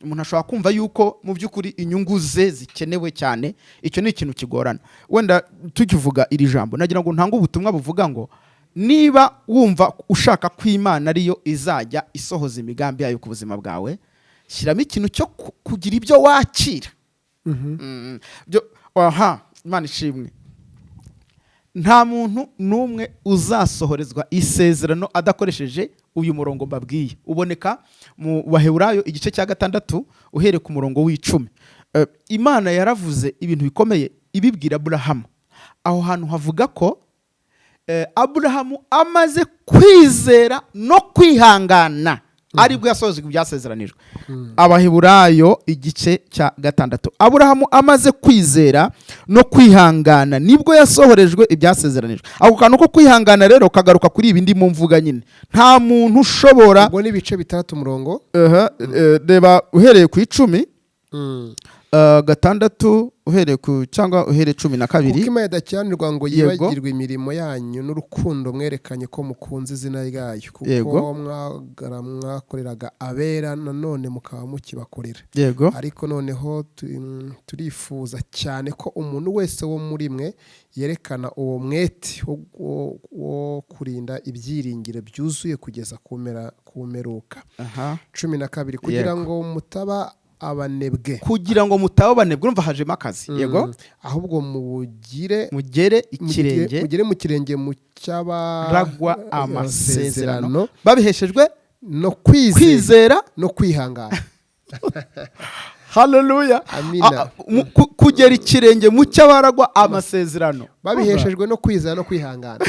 Umuntu ashobora kumva yuko mu by'ukuri inyungu ze zikenewe cyane. Icyo ni ikintu kigorana. Wenda tukivuga iri jambo, nagira ngo ntange ubutumwa buvuga ngo niba wumva ushaka ko Imana ariyo izajya isohoza imigambi yayo ku buzima bwawe, shyiramo ikintu cyo kugira ibyo wakira. Aha, Imana ishimwe. Nta muntu n'umwe uzasohorezwa isezerano adakoresheje uyu murongo mbabwiye, uboneka mu Baheburayo igice cya 6, uhereye ku murongo w'10. Imana yaravuze ibintu bikomeye ibibwira Aburahamu. Aho hantu havuga ko Aburahamu amaze kwizera no kwihangana aribwo yasohojwe ibyasezeranijwe. Abaheburayo igice cya 6, Aburahamu amaze kwizera no kwihangana nibwo yasohorejwe ibyasezeranijwe. Ako kantu ko kwihangana rero kagaruka kuri ibi ndimo mvuga nyine. Nta muntu ushobora Ubwo ni ibice 6, umurongo? Aha, reba uhereye ku 10, 6, uhereye ku, cyangwa uhereye 12. Kuko Imana idakiranirwa ngo yibagirwe imirimo yanyu n'urukundo mwerekanye ko mukunze izina ryayo, kuko mwakoreraga abera, nanone mukaba mukibakorera. Ariko noneho turifuza cyane ko umuntu wese wo muri mwe yerekana uwo mwete wo kurinda ibyiringiro byuzuye kugeza ku mperuka. 12, kugira ngo mutaba abanebwe. Kugira ngo mutaba abanebwe, urumva hajemo akazi. Yego. Ahubwo mugire Mugere ikirenge mugere mu kirenge mu cy'aba ragwa amasezerano babiheshejwe no kwizera kwizera no kwihangana. Haleluya. Amina. Kugera ikirenge mu cy'abaragwa amasezerano babiheshejwe no kwizera no kwihangana.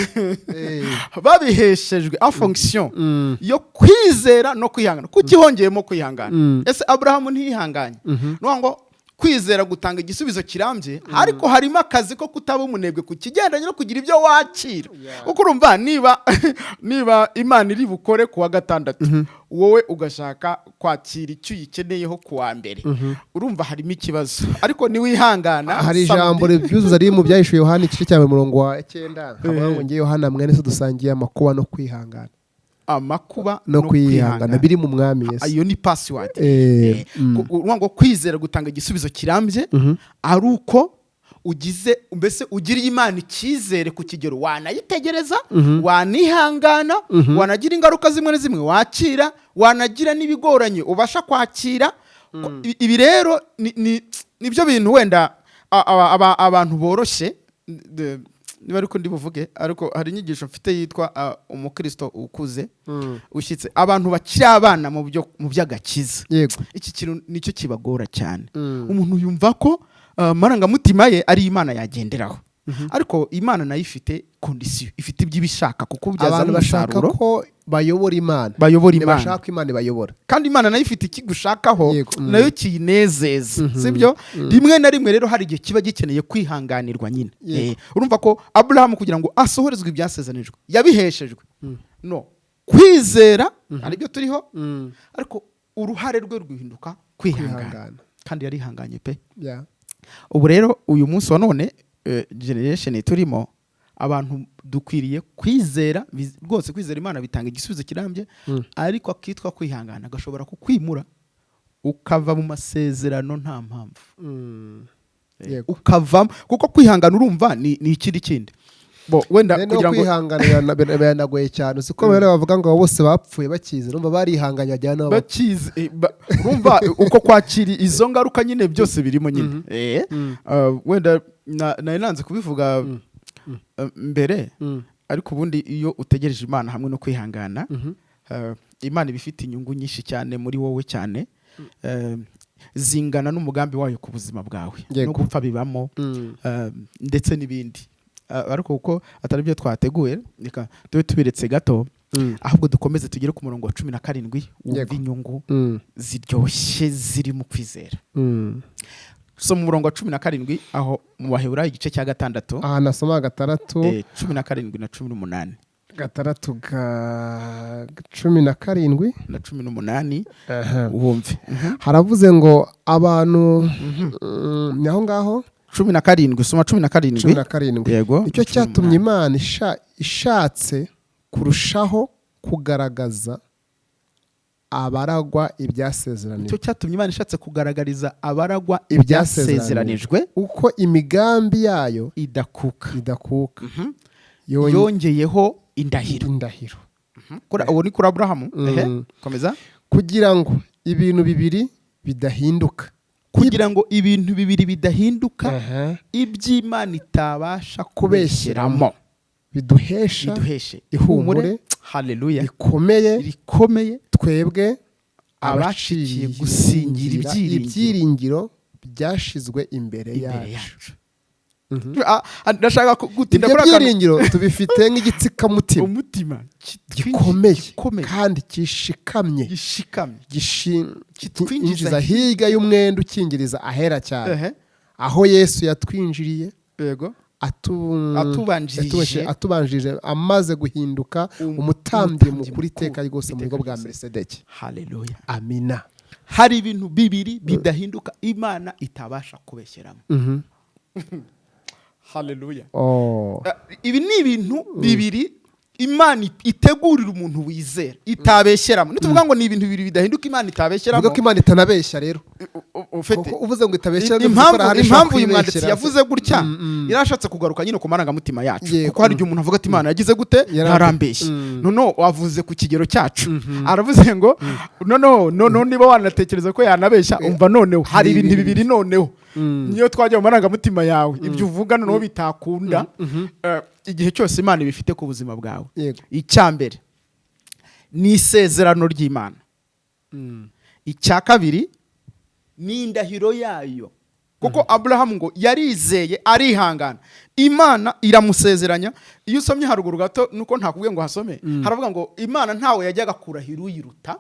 Babiheshejwe en fonction yo kwizera no kwihangana. Kuki hongeyemo kwihangana? Ese Aburahamu ntiyihanganye? Ni ngo kwizera gutanga igisubizo kirambye, ariko harimo akazi ko kutaba umunebwe ku kigendanye no kugira ibyo wakira. Kuko urumva niba Imana iri bukore ku wa gatandatu, wowe ugashaka kwakira icyo uyikeneyeho ku wa mbere, urumva harimo ikibazo. Ariko niwihangana Hari ijambo ribyuzuza riri mu Byahishuwe Yohana igice cya mbere, umurongo wa 9, havuga ngo: "Ngiye Yohana mwene se dusangiye amakuba no kwihangana." Amakuba no kwihangana biri mu Mwami Yesu. Iyo ni password. Urumva ngo kwizera gutanga igisubizo kirambye ari uko ugize, mbese ugiriye Imana icyizere ku kigero wanayitegereza, wanihangana, wanagira ingaruka zimwe na zimwe wakira, wanagira n'ibigoranye ubasha kwakira. Ibi rero nibyo bintu wenda abantu boroshye, niba ariko ndi buvuge, ariko hari inyigisho mfite yitwa umukristo ukuze ushyitse. Abantu bakiri abana mu by'agakiza, iki kintu nicyo kibagora cyane. Umuntu yumva ko amarangamutima ye ari Imana yagenderaho, ariko Imana nayo ifite condition, ifite ibyo ibishaka kuko Abantu bashaka umusaruro. ko bayobora Imana. Bayobora Imana. Ntibashaka ko Imana ibayobora. Kandi Imana nayo ifite ikigushakaho, nayo kiyinezeza, sibyo? Rimwe na rimwe rero hari igihe kiba gikeneye kwihanganirwa nyine. Urumva ko Aburahamu kugira ngo asohorezwe ibyasezanijwe yabiheshejwe no kwizera, aribyo turiho, ariko uruhare rwe rwihinduka kwihangana. Kwihangana. Kandi yarihanganye pe. Ubu rero uyu munsi wa none, generation turimo, abantu dukwiriye kwizera rwose. Kwizera Imana bitanga igisubizo kirambye, ariko akitwa kwihangana gashobora kukwimura ukava mu masezerano nta mpamvu. Ukavamo, kuko kwihangana urumva ni ikindi kindi bo wenda Rero kugira ngo kwihangana biranagoye cyane. Uzi ko bamwe bavuga ngo abo bose bapfuye bakize, urumva barihanganye bajyana n'abo. Bakizi, urumva uko kwakira izo ngaruka nyine byose birimo nyine. Wenda nari nanze kubivuga mbere, ariko ubundi iyo utegereje Imana hamwe no kwihangana, Imana iba ifite inyungu nyinshi cyane muri wowe cyane, zingana n'umugambi wayo ku buzima bwawe. No gupfa bibamo, ndetse n'ibindi. Ariko kuko atari byo twateguye, reka tube tubiretse gato, ahubwo dukomeze tugere ku murongo wa 17, wumve inyungu ziryoshye ziri mu kwizera. So mu murongo wa 17 aho mu Baheburayo igice cya 6. Aha nasoma 6. 17 na 18. 6 ga 17. Na 18. Wumve. Haravuze ngo abantu ni aho ngaho. 17, soma 17. 17. Yego. Nicyo Cumi cyatumye n'umunani. Imana ishatse kurushaho kugaragaza abaragwa ibyasezeranijwe. Nicyo cyatumye Imana ishatse kugaragariza abaragwa ibyasezeranijwe. Ibyasezeranijwe uko imigambi yayo idakuka. Idakuka. Yongeyeho indahiro. Indahiro. Uwo ni kuri Aburahamu. Ehe, komeza. Kugira ngo ibintu bibiri bidahinduka. Kugira ngo ibintu bibiri bidahinduka, iby'Imana itabasha kubeshyeramo, kubeshyeramo, biduhesha biduheshe ihumure haleluya rikomeye, rikomeye, twebwe abaciye gusingira ibyiringiro ibyiringiro byashizwe imbere imbere yacu. yacu. Ah, ndashaka gutinda Ibyo kuri aka kantu. byiringiro tubifite nk'igitsikamutima umutima gikomeye gikomeye kandi gishikamye, gishikamye, kitwinjiza kitwinjiza hirya y'umwenda ukingiriza ahera cyane, aho Yesu yatwinjiriye Atubanjirije. Atubanjirije amaze guhinduka umutambyi umutambyi mukuru iteka mukuru rwose mu iteka buryo bwa ryose. Melisedeki. Haleluya. Amina. Hari ibintu bibiri bidahinduka Imana itabasha kubeshyeramo. Haleluya. Oh. Ibi ni ibintu bibiri Imana itegurira umuntu wizera itabeshyeramo. Nituvuga ngo ni ibintu bibiri bidahinduka Imana itabeshyeramo, Uvuga ko Imana itanabeshya rero. Ufite Kuko uvuze ngo itabeshya, bivuze ko impamvu hari ishobora impamvu uyu mwanditsi kwibeshyera. yavuze gutya, yarashatse kugaruka nyine ku marangamutima yacu, kuko hari igihe umuntu avuga ati: "Imana yagize gute?" "Yarambeshye." Noneho wavuze ku kigero cyacu, aravuze ngo noneho noneho niba wanatekereza ko yanabeshya, umva noneho hari ibintu bibiri noneho niyo twajya mu marangamutima yawe, ibyo uvuga noneho bitakunda. Igihe cyose Imana ibifite ku buzima bwawe. Icya mbere ni isezerano ry'Imana. Icya kabiri ni indahiro yayo, kuko Aburahamu ngo yarizeye arihangana, Imana iramusezeranya. Iyo usomye haruguru gato, nuko ntakubwiye ngo hasome, haravuga ngo Imana ntawe yajyaga kurahira uyiruta,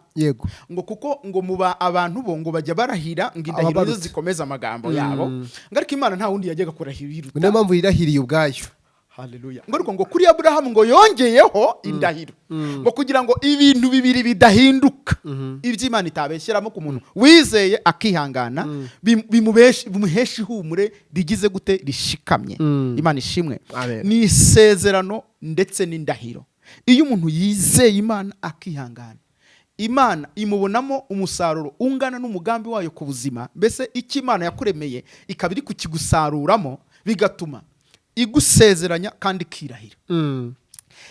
ngo kuko ngo muba abantu bo ngo bajya barahira ngo indahiro ababarutse. zo zikomeza amagambo yabo, ngo ariko Imana nta wundi yajyaga kurahira uyiruta. Niyo mpamvu yirahiriye ubwayo. Haleluya. Ngo ariko ngo kuri Aburahamu ngo yongeyeho indahiro, ngo kugira ngo ibintu bibiri bidahinduka iby'Imana itabeshyeramo ku muntu wizeye akihangana, bimuhesha ihumure rigize gute? Rishikamye. Imana ishimwe. Amen. Ni isezerano ndetse n'indahiro. Iyo umuntu yizeye Imana akihangana, Imana imubonamo umusaruro ungana n'umugambi wayo ku buzima. Mbese icyo Imana yakuremeye ikaba iri kukigusaruramo, bigatuma igusezeranya kandi ikirahira.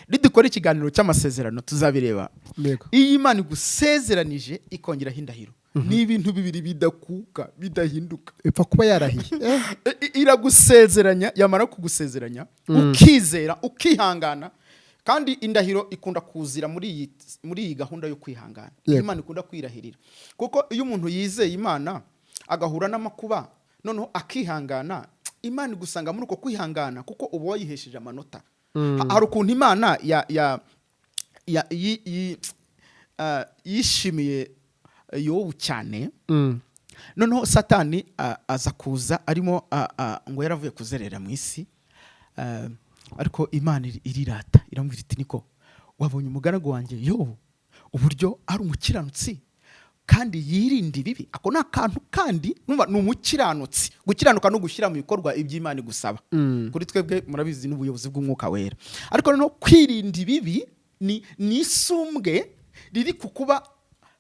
Nidukora ikiganiro cy'amasezerano tuzabireba. Iyo Imana igusezeranije ikongeraho indahiro, ni ibintu bibiri bidakuka, bidahinduka. Ipfa kuba yarahiye. Iragusezeranya, yamara kugusezeranya ukizera ukihangana. Kandi indahiro ikunda kuzira muri iyi gahunda yo kwihangana. Imana ikunda kwirahirira, kuko iyo umuntu yizeye Imana agahura n'amakuba noneho akihangana, Imana igusanga muri uko kwihangana, kuko uba wayihesheje amanota. Hari ukuntu Imana ya ya ya yi- yi- ah, yishimiye Yobu cyane. Noneho Satani aza kuza arimo ngo yaravuye kuzerera mu isi, ariko Imana irirata, iramubwira iti: "Niko wabonye umugaragu wanjye Yobu, uburyo ari umukiranutsi kandi yirinda ibibi?" Ako ni akantu kandi numva ni umukiranutsi. Gukiranuka no gushyira mu bikorwa iby'Imana igusaba. Kuri twebwe murabizi n'ubuyobozi bw'Umwuka Wera. Ariko noneho kwirinda ibibi ni isumbwe riri ku kuba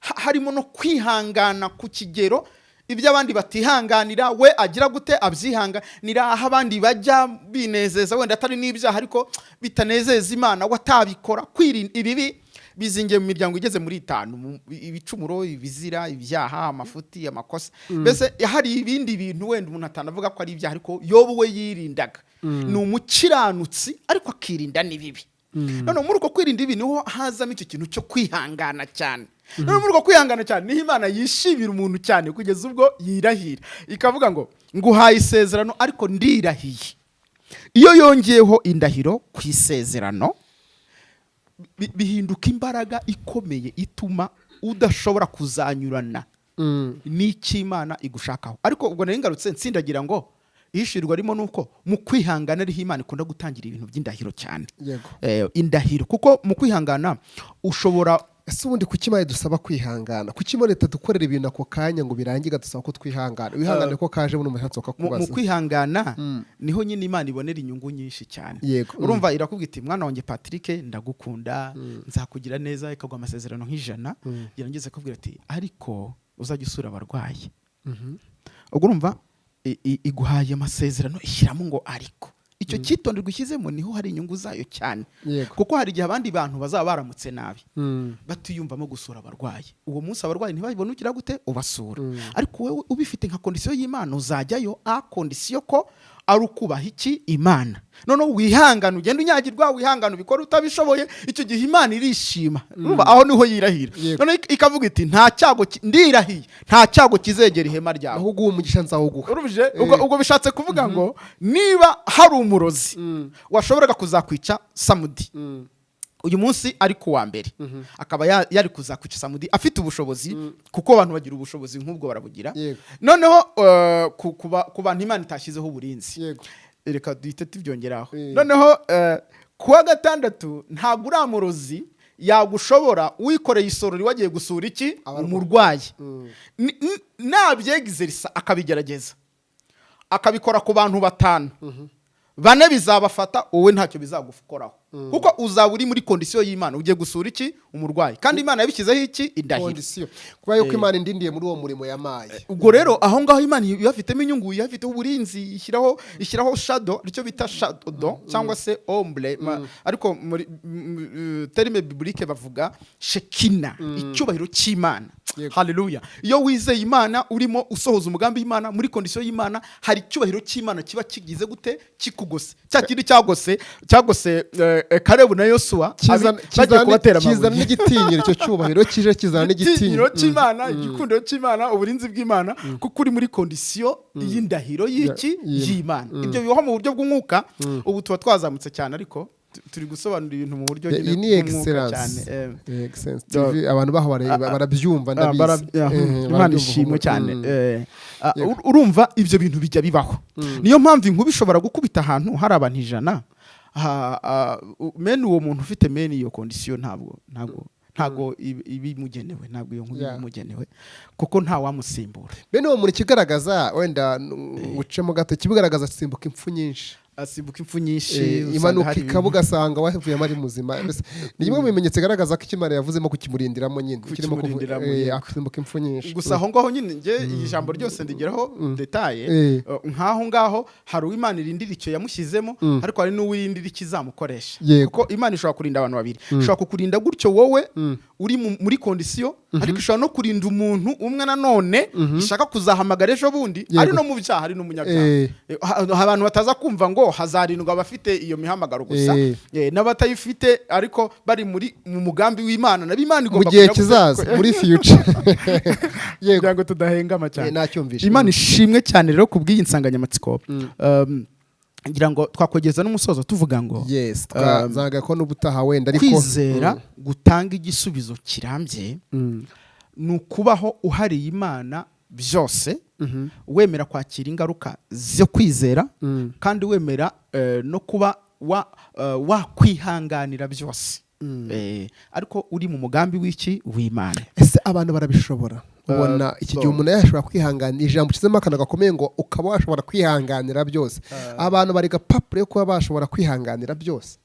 harimo no kwihangana ku kigero ibyo abandi batihanganira we agira gute? Abyihanganira. Aho abandi bajya binezeza wenda atari n'ibyaha ariko bitanezeza Imana, we atabikora. Kwirinda ibibi bizingiye mu miryango igeze muri itanu: ibicumuro, ibizira, ibyaha, amafuti, amakosa. Mbese hari ibindi bintu wenda umuntu atanavuga ko ari ibyaha, ariko Yobu we yirindaga. Ni umukiranutsi ariko akirinda n'ibibi. Noneho muri uko kwirinda ibi niho hazamo icyo kintu cyo kwihangana cyane. Noneho muri uko kwihangana cyane niho Imana yishimira umuntu cyane, kugeza ubwo yirahira ikavuga ngo: "Nguhaye isezerano ariko ndirahiye." Iyo yongeyeho indahiro ku isezerano, bihinduka imbaraga ikomeye ituma udashobora kuzanyurana n'icyo Imana igushakaho. Ariko ubwo nari ngarutse nsindagira ngo ihishurirwa ririmo ni uko mu kwihangana ariho Imana ikunda gutangira ibintu by'indahiro cyane. Indahiro, kuko mu kwihangana ushobora Ese ubundi kuki Imana idusaba kwihangana? Kuki Imana itadukorera ibintu ako kanya ngo birange, igadusaba ko twihangana? Wihangane ko kaje buno umushatsi mu bakakubaza. kwihangana niho nyine Imana ibonera inyungu nyinshi cyane. Urumva irakubwira iti: "Mwana wanjye Patrick, ndagukunda, nzakugira neza," ikaguha amasezerano nk'ijana, yarangiza ikakubwira ati: "Ariko uzajya usura abarwayi." Ubwo urumva iguhaye amasezerano ishyiramo ngo ariko. Icyo cyitonderwa ushyizemo niho hari inyungu zayo cyane, kuko hari igihe abandi bantu bazaba baramutse nabi, batiyumvamo gusura abarwayi. Uwo munsi abarwayi ntibabibone ugira gute ubasura. Ariko wowe ubifite nka condition y'Imana, uzajyayo à condition ko ari ukubaha iki? Imana. Noneho wihangane, ugende unyagirwa, wihangane ubikore utabishoboye. Icyo gihe Imana irishima. Urumva, aho niho yirahira. Noneho ikavuga iti: "Nta cyago ndirahiye, nta cyago kizegera ihema ryawe." Ahubwo uwo mugisha nzawuguha. Urumvise? Ubwo bishatse kuvuga ngo niba hari umurozi washoboraga kuzakwica samedi, uyu munsi ari ku wa mbere, akaba yari kuzakwica samedi, afite ubushobozi, kuko abantu bagira ubushobozi nk'ubwo, barabugira. Noneho ku bantu Imana itashyizeho uburinzi, reka duhite tubyongeraho. Noneho ku wa gatandatu ntabwo uriya murozi yagushobora wikoreye isorori wagiye gusura iki? Abarwayi. Umurwayi. Nabyegizerisa akabigerageza, akabikora ku bantu batanu, bane bizabafata, wowe ntacyo bizagukoraho, kuko uzaba uri muri condition y'Imana, ugiye gusura iki? Umurwayi. Kandi Imana yabishyizeho iki? Indahiro. Condition kuba yuko Imana indindiye muri uwo murimo yamaye. Ubwo rero aho ngaho Imana ibafitemo inyungu, ibafiteho uburinzi, ishyiraho shadow, icyo bita shadow cyangwa se ombre, ariko muri terme biblique bavuga shekina, icyubahiro cy'Imana. Haleluya! Iyo wizeye Imana, urimo usohoza umugambi w'Imana muri condition y'Imana, hari icyubahiro cy'Imana kiba kigize gute? Kikugose. Cya kindi cyagose Kalebu na Yosuwa bagiye kubatera kizana amabuye. n'igitinyiro. Icyo cyubahiro kije kizana igitinyiro n'igitinyiro cy'Imana, igikundiro cy'Imana, uburinzi bw'Imana, kuko uri muri condition y'indahiro y'iki? Y'Imana. Y'Imana. Ibyo bibaho mu buryo bw'umwuka. Ubu tuba twazamutse cyane, ariko turi gusobanura ibintu mu buryo nyine Iyi ni bw'umwuka excellence. cyane. Excellence TV, abantu baho bareba barabyumva, ndabizi. Imana Barabyumva ishimwe cyane. Urumva ibyo bintu bijya bibaho. Niyo mpamvu inkuba ishobora gukubita ahantu hari abantu 100, mene uwo muntu ufite mene iyo condition, ntabwo ibimugenewe, ntabwo iyo nkuba ibimugenewe, kuko nta wamusimbura. Bene uwo muntu, ikigaragaza wenda ngucemo gato, ikibigaragaza asimbuka impfu nyinshi. Asimbuka impfu nyinshi, usanga Impanuka hari ikaba, ugasanga wavuyemo ari muzima. Mbese ni kimwe mu bimenyetso bigaragaza ko icyo Imana yavuzemo kukimurindiramo nyine kirimo Kukimurindiramo, yego. Asimbuka impfu nyinshi. Gusa aho ngaho nyine njye iri jambo ryose ndigeraho détaillé. Nk'aho ngaho hari uw'Imana irindira icyo yamushyizemo, ariko hari n'uwirindira ikizamukoresha, kuko Imana ishobora kurinda abantu babiri. Ishobora kukurinda gutyo wowe uri muri condition, ariko ishobora no kurinda umuntu umwe nanone ishaka kuzahamagara ejo bundi, ari no mu byaha, ari n'umunyabyaha. Abantu bataza kumva ngo hazarindwa abafite iyo mihamagaro gusa, n'abatayifite ariko bari muri mu mugambi w'Imana, nabo Imana mu igomba gihe kujya kizaza, muri future, yego. Kugira ngo tudahengama cyane. Nacyumvishe. Imana ishimwe cyane rero ku bw'iyi nsanganyamatsiko. Ngira ngo twakwegeza n'umusozo tuvuga ngo Yes, twazaga ko n'ubutaha wenda, ariko kwizera gutanga igisubizo kirambye ni ukubaho uhariye Imana byose, wemera kwakira ingaruka zo kwizera, kandi wemera no kuba wakwihanganira byose, ariko uri mu mugambi w'iki? W'Imana. Ese abantu barabishobora? Ubona iki gihe umuntu yashobora kwihanganira ijambo ushyizemo akantu gakomeye ngo ukaba washobora kwihanganira byose, abantu bari gapapuro yo kuba bashobora kwihanganira byose,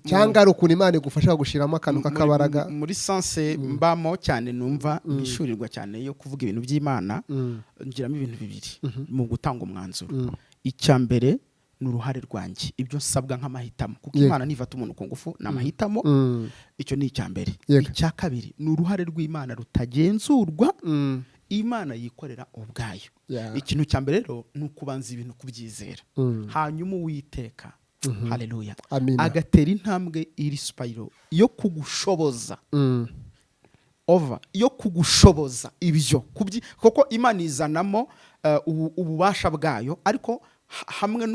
cyangwa hari ukuntu Imana igufasha gushyiramo akantu k'akabaraga? Muri sense mbamo cyane, numva nishurirwa cyane yo kuvuga ibintu by'Imana, ngiramo ibintu bibiri mu gutanga umwanzuro. Icya mbere ni uruhare rwanjye, ibyo nsabwa nk'amahitamo, kuko Imana ntifata umuntu ku ngufu, ni amahitamo. Icyo ni icya mbere. Icya kabiri ni uruhare rw'Imana rutagenzurwa, Imana yikorera ubwayo. Ikintu cya mbere rero ni ukubanza ibintu kubyizera, hanyuma Uwiteka, haleluya, Amina. agatera intambwe iri supérieur yo kugushoboza, over yo kugushoboza ibyo kuko Imana izanamo ububasha bwayo, ariko hamwe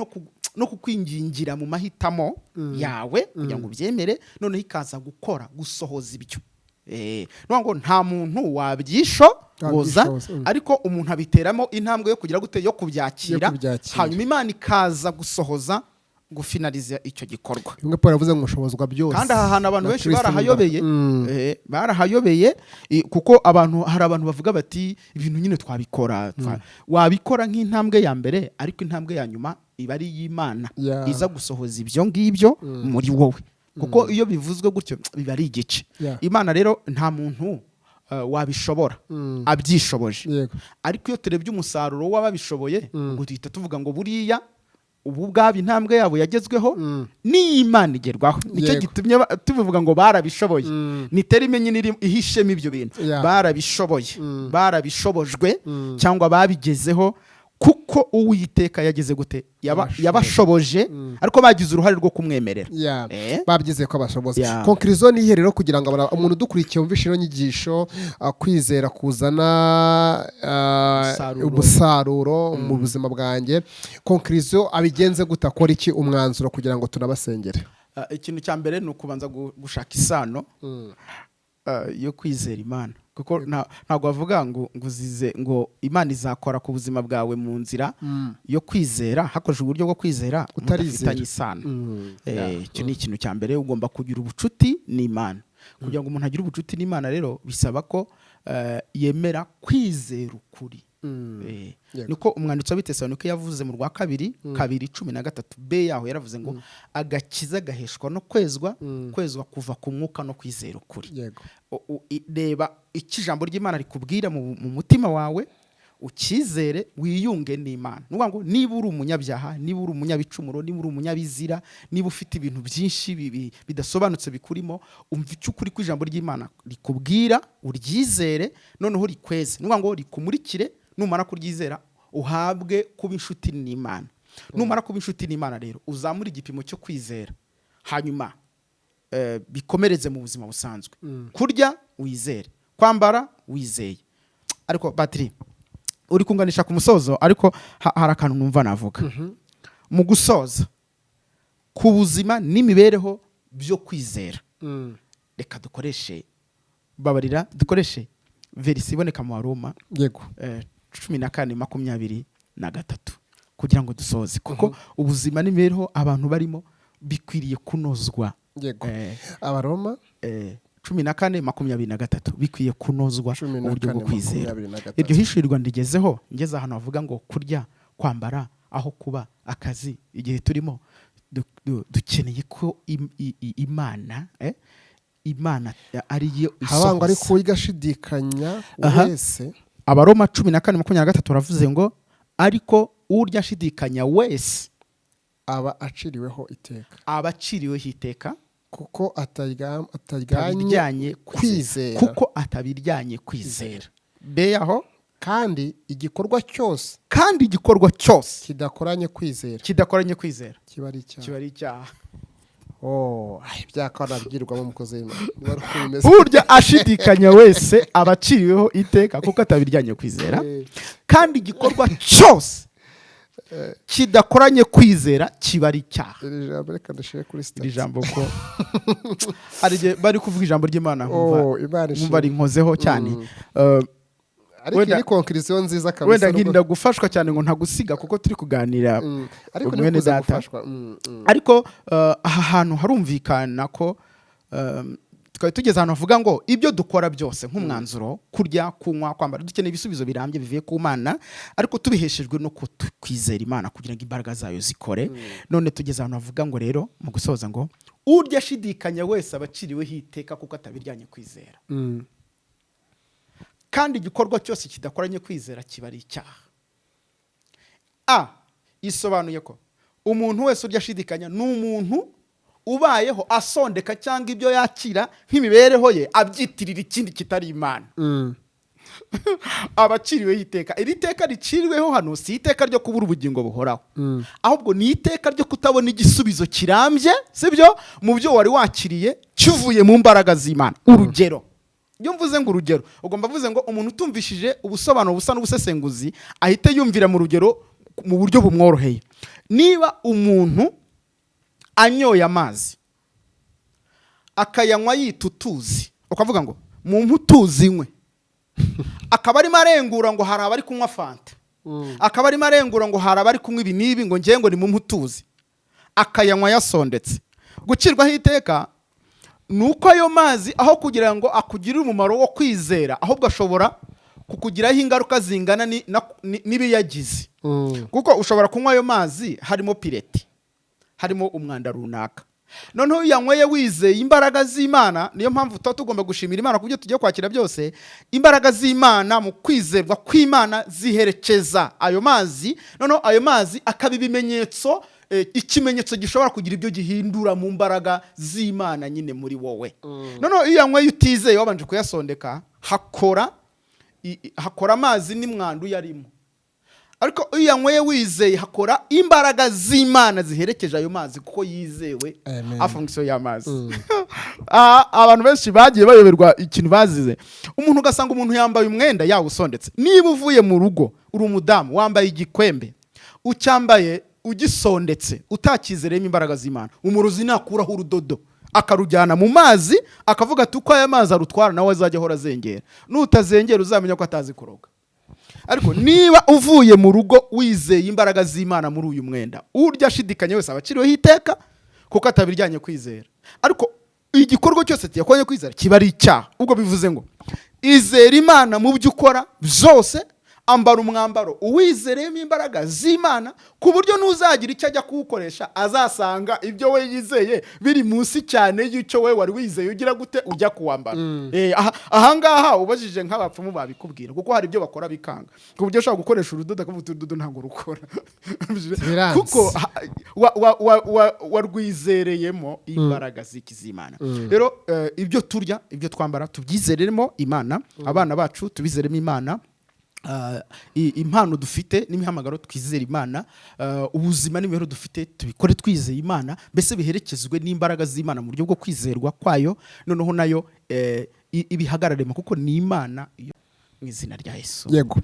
no kukwingingira mu mahitamo yawe kugira ngo ubyemere, noneho ikaza gukora gusohoza ibyo. Ni ukuvuga ngo nta muntu wabyishoboza, Wabyishoboza. ariko umuntu abiteramo intambwe yo kugira gute? Yo kubyakira. Yo kubyakira. Hanyuma Imana ikaza gusohoza, gufinaliza icyo gikorwa. Bimwe Paul yavuze ngo ushobozwa byose Kandi aha hantu abantu na benshi Kristo. barahayobeye. Barahayobeye, kuko abantu, hari abantu bavuga bati ibintu nyine twabikora. Wabikora nk'intambwe ya mbere, ariko intambwe ya nyuma iba ari iy'Imana, iza gusohoza ibyo ngibyo muri wowe, kuko iyo bivuzwe gutyo biba ari igice. Imana rero, nta muntu wabishobora abyishoboje, ariko iyo turebye umusaruro w'ababishoboye, ubwo duhita tuvuga ngo buriya Ubu ubwabo intambwe yabo yagezweho n'iy'Imana igerwaho. Nicyo gitumye tubivuga ngo barabishoboye. Ni terme nyine ihishemo ibyo bintu. Barabishoboye, barabishobojwe cyangwa babigezeho, kuko Uwiteka yagize gute? Yabashoboje. Yabashoboje, ariko bagize uruhare rwo kumwemerera. Babyizeye ko abashoboza. Conclusion ni iyihe rero, kugira ngo umuntu udukurikiye wumvishe ino nyigisho, kwizera kuzana Umusaruro. umusaruro mu buzima bwanjye, conclusion abigenze gute, akora iki, umwanzuro kugira ngo tunabasengere? Ikintu cya mbere ni ukubanza gushaka isano yo kwizera Imana, kuko ntabwo bavuga ngo uzize ngo Imana izakora ku buzima bwawe mu nzira yo kwizera hakoreshejwe uburyo bwo kwizera Utarizera. mudafitanye isano. Icyo ni ikintu cya mbere. Ugomba kugira ubucuti n'Imana. Kugira ngo umuntu agire ubucuti n'Imana rero, bisaba ko yemera kwizera ukuri. Niko umwanditsi w'Abitesalonike yavuze mu rwa kabiri 2:13 b yaho, yaravuze ngo agakiza gaheshwa no kwezwa, kwezwa kuva ku Mwuka no kwizera ukuri. Reba icyo ijambo ry'Imana rikubwira mu mutima wawe, ukizere, wiyunge n'Imana. Ni ukuvuga ngo niba uri umunyabyaha, niba uri umunyabicumuro, niba uri umunyabizira, niba ufite ibintu byinshi bidasobanutse bikurimo, umva icyo ukuri kw'ijambo ry'Imana rikubwira, uryizere, noneho rikweze. Ni ukuvuga ngo rikumurikire. Numara kuryizera, uhabwe kuba inshuti n'Imana. Numara kuba inshuti n'Imana rero, uzamure igipimo cyo kwizera, hanyuma bikomereze mu buzima busanzwe. Kurya wizere, kwambara wizeye. Ariko batiri uri kunganisha ku musozo, ariko hari akantu numva navuga mu gusoza ku buzima n'imibereho byo kwizera. Reka dukoreshe, babarira, dukoreshe verisi iboneka mu Baroma 14:23 kugira ngo dusoze, kuko ubuzima n'imibereho abantu barimo bikwiriye kunozwa. Abaroma 14:23, bikwiye kunozwa cumi na uburyo bwo kane kwizera. 23. Iryo hishurirwa ndigezeho ngeze ahantu havuga ngo kurya, kwambara, aho kuba, akazi, igihe turimo dukeneye ko Imana Imana ariyo Habangwa ariko isohoza. Urya ashidikanya wese. Abaroma 14:23 baravuze ngo ariko urya ashidikanya wese aba aciriweho iteka. Aba aciriweho iteka. Kuko ataryanye atabiryanye kwizera. Kuko atabiryanye kwizera be aho. Kandi igikorwa cyose Kandi igikorwa cyose kidakoranye kwizera kidakoranye kwizera kiba ari icyaha. Kiba ari icyaha. Oh, ay, byakaba nabyirwamo umukozi w'Imana niba ari uko bimeze. Burya ashidikanya wese aba aciriweho iteka kuko atabiryanye kwizera, kandi igikorwa cyose kidakoranye kwizera kiba ari icyaha. Iri jambo reka ndashire kuri Iri status. jambo ko hari igihe bari kuvuga ijambo ry'Imana nkumva Oh, Imana nkumva ishimwe. rinkozeho cyane. Ariko iyi ni conclusion nziza kabisa. Wenda nkirinda gufashwa cyane ngo ntagusiga, kuko turi kuganira Ariko mwene ni kuza data. gufashwa. Ariko aha hantu harumvikana ko twari tugeze ahantu havuga ngo ibyo dukora byose nk'umwanzuro, kurya, kunywa, kwambara, dukeneye ibisubizo birambye bivuye ku Mana, ariko tubiheshejwe no kwizera Imana kugira ngo imbaraga zayo zikore. None tugeze ahantu havuga ngo rero mu gusoza ngo urya ashidikanya wese aba aciriweho iteka kuko atabiryanye kwizera, kandi igikorwa cyose kidakoranye kwizera kiba ari icyaha. A isobanuye ko umuntu wese urya ashidikanya ni umuntu ubayeho asondeka cyangwa ibyo yakira nk'imibereho ye abyitirira ikindi kitari Imana, aba aciriweho iteka. Iri teka riciriweho hano si iteka ryo kubura ubugingo buhoraho, ahubwo ni iteka ryo kutabona igisubizo kirambye, sibyo, mu byo wari wakiriye kivuye mu mbaraga z'Imana. Urugero, iyo mvuze ngo urugero, ugomba mvuze ngo umuntu utumvishije ubusobanuro busa n'ubusesenguzi ahite yumvira mu rugero mu buryo bumworoheye. Niba umuntu anyoye amazi akayanywa yita utuzi, ukavuga ngo mumpe utuzi nywe, akaba arimo arengura ngo hari abari kunywa Fanta, akaba arimo arengura ngo hari abari kunywa ibi n'ibi, ngo ngewe ngo ni mumpe utuzi, akayanywa yasondetse, gucirwaho iteka ni uko ayo mazi aho kugira ngo akugirire umumaro wo kwizera, ahubwo ashobora kukugiraho ingaruka zingana n'ibiyagize, kuko ushobora kunywa ayo mazi harimo pireti, harimo umwanda runaka. Noneho iyo uyanyweye wizeye imbaraga z'Imana, niyo mpamvu tuba tugomba gushimira Imana ku byo tugiye kwakira byose. Imbaraga z'Imana mu kwizerwa kw'Imana ziherekeza ayo mazi, noneho ayo mazi akaba ibimenyetso, ikimenyetso gishobora kugira ibyo gihindura mu mbaraga z'Imana nyine muri wowe. Noneho iyo uyanyweye utizeye, wabanje kuyasondeka, hakora amazi n'imwanda uyarimo. Ariko iyo uyanyweye wizeye, hakora imbaraga z'Imana ziherekeje ayo mazi, kuko yizewe. Amen. A fonction y'amazi. Abantu benshi bagiye bayoberwa ikintu bazize. Umuntu ugasanga umuntu yambaye umwenda yawusondetse. Niba uvuye mu rugo uri umudamu, wambaye igikwembe, ucyambaye ugisondetse, utakizereyemo imbaraga z'Imana, umurozi nakuraho urudodo akarujyana mu mazi, akavuga ati uko aya mazi arutwara, nawe azajya ahora azengera. Nutazengera, uzamenya ko atazi kuroga. Ariko niba uvuye mu rugo wizeye imbaraga z'Imana muri uyu mwenda, urya ashidikanya wese aba aciriweho iteka, kuko atabiryanye kwizera. Ariko igikorwa cyose kiyakonye kwizera kiba ari icyaha. Ubwo bivuze ngo izera Imana mu byo ukora byose, ambara umwambaro uwizereyemo imbaraga z'Imana, ku buryo n'uzagira icyo ajya kuwukoresha azasanga ibyo we yizeye biri munsi cyane y'icyo we wari wizeye ugira gute ujya kuwambara. Ahangaha ubajije nk'abapfumu babikubwira, kuko hari ibyo bakora bikanga, ku buryo ushobora gukoresha urudodo akavuga uti urudodo ntabwo rukora. Biranze. Kuko warwizereyemo imbaraga z'iki? Z'Imana. Rero ibyo turya, ibyo twambara, tubyizeremo Imana. Abana bacu tubizeremo Imana. Impano dufite n'imihamagaro, twizere Imana. Ubuzima n'imibereho dufite, tubikore twizeye Imana, mbese biherekezwe n'imbaraga z'Imana mu buryo bwo kwizerwa kwayo. Noneho nayo ibihagararemo, kuko ni Imana yo mu izina rya Yesu. Yego,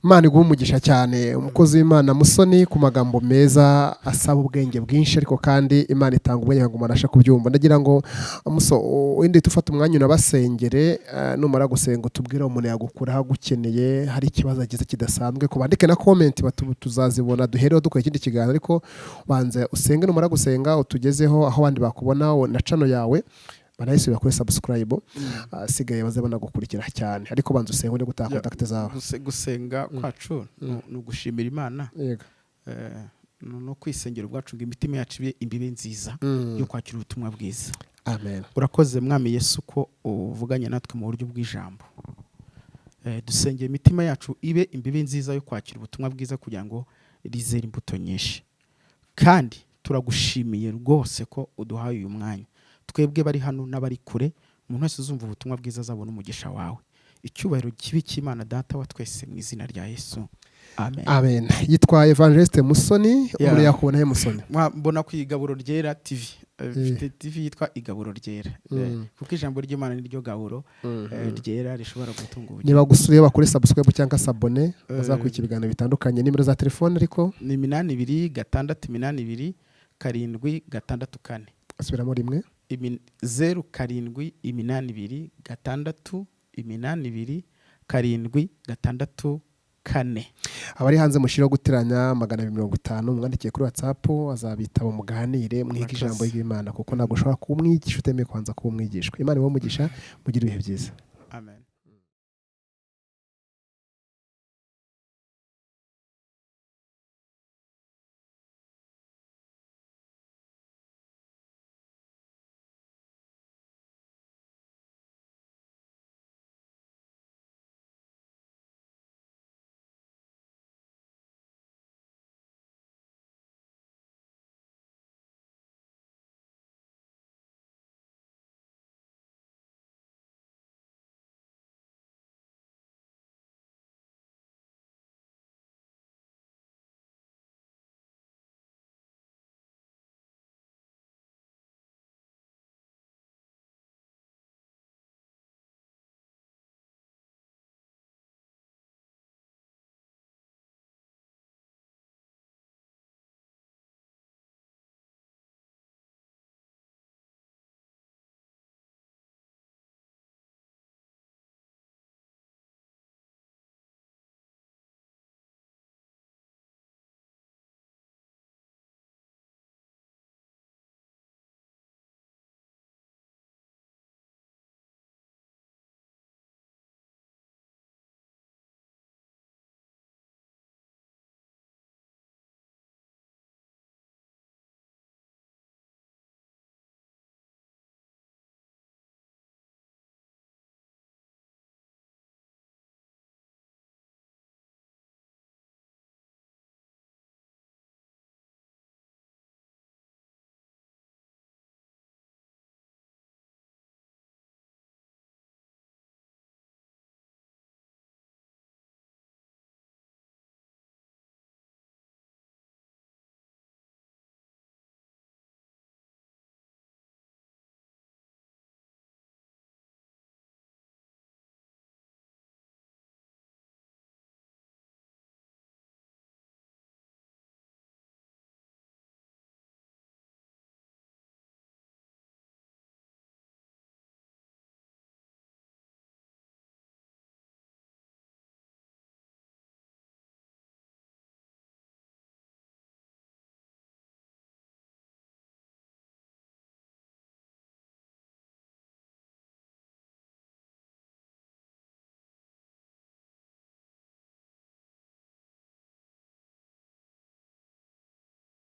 Imana iguhe umugisha cyane, umukozi w'Imana Musoni, ku magambo meza asaba ubwenge bwinshi, ariko kandi Imana itanga ubwenge ngo umuntu abashe kubyumva. Ndagira ngo Muso, wenda uhite ufata umwanya unabasengere. Numara gusenga utubwire umuntu yagukuraho agukeneye, hari ikibazo agize kidasanzwe, ko bandike na comment tuzazibona, duhereho dukora ikindi kiganiro. Ariko banza usenge, numara gusenga utugezeho aho abandi bakubona na channel yawe, banayisubira kuri subscribe, asigaye baze banagukurikira cyane. Ariko banza usenge uri gutanga contact zawe. Gusenga kwacu ni ugushimira Imana, no kwisengera ubwacu ngo imitima yacu ibe imbibe nziza yo kwakira ubutumwa bwiza. Amen. Urakoze, Mwami Yesu, ko uvuganye natwe mu buryo bw'ijambo. Dusengera imitima yacu ibe imbibe nziza yo kwakira ubutumwa bwiza, kugira ngo rizere imbuto nyinshi. Kandi turagushimiye rwose ko uduhaye uyu mwanya, twebwe bari hano n'abari kure. Umuntu wese uzumva ubutumwa bwiza azabona umugisha wawe. Icyubahiro kibi cy'Imana Data wa twese, mu izina rya Yesu, amen. Amen. Yitwa Evangeliste Musoni. Umuntu yakubona he, Musoni? Mbona ku Igaburo Ryera TV. Mfite TV yitwa Igaburo Ryera. Kuko ijambo ry'Imana ni ryo gaburo ryera rishobora gutunga ubugingo. Niba gusuye bakore subscribe cyangwa s'abonner, bazakurikira ibiganiro bitandukanye. Nimero za telefone ariko? Ni 826882 764. Asubiramo rimwe. 0782682764. Abari hanze mushyiraho guteranya 250, mwandikiye kuri WhatsApp azabitaba, muganire, mwige Murakoze. ijambo ry'Imana, kuko ntabwo ushobora kuba umwigisha utemeye kubanza kuba umwigishwa. Imana ibahe umugisha, mugire ibihe byiza.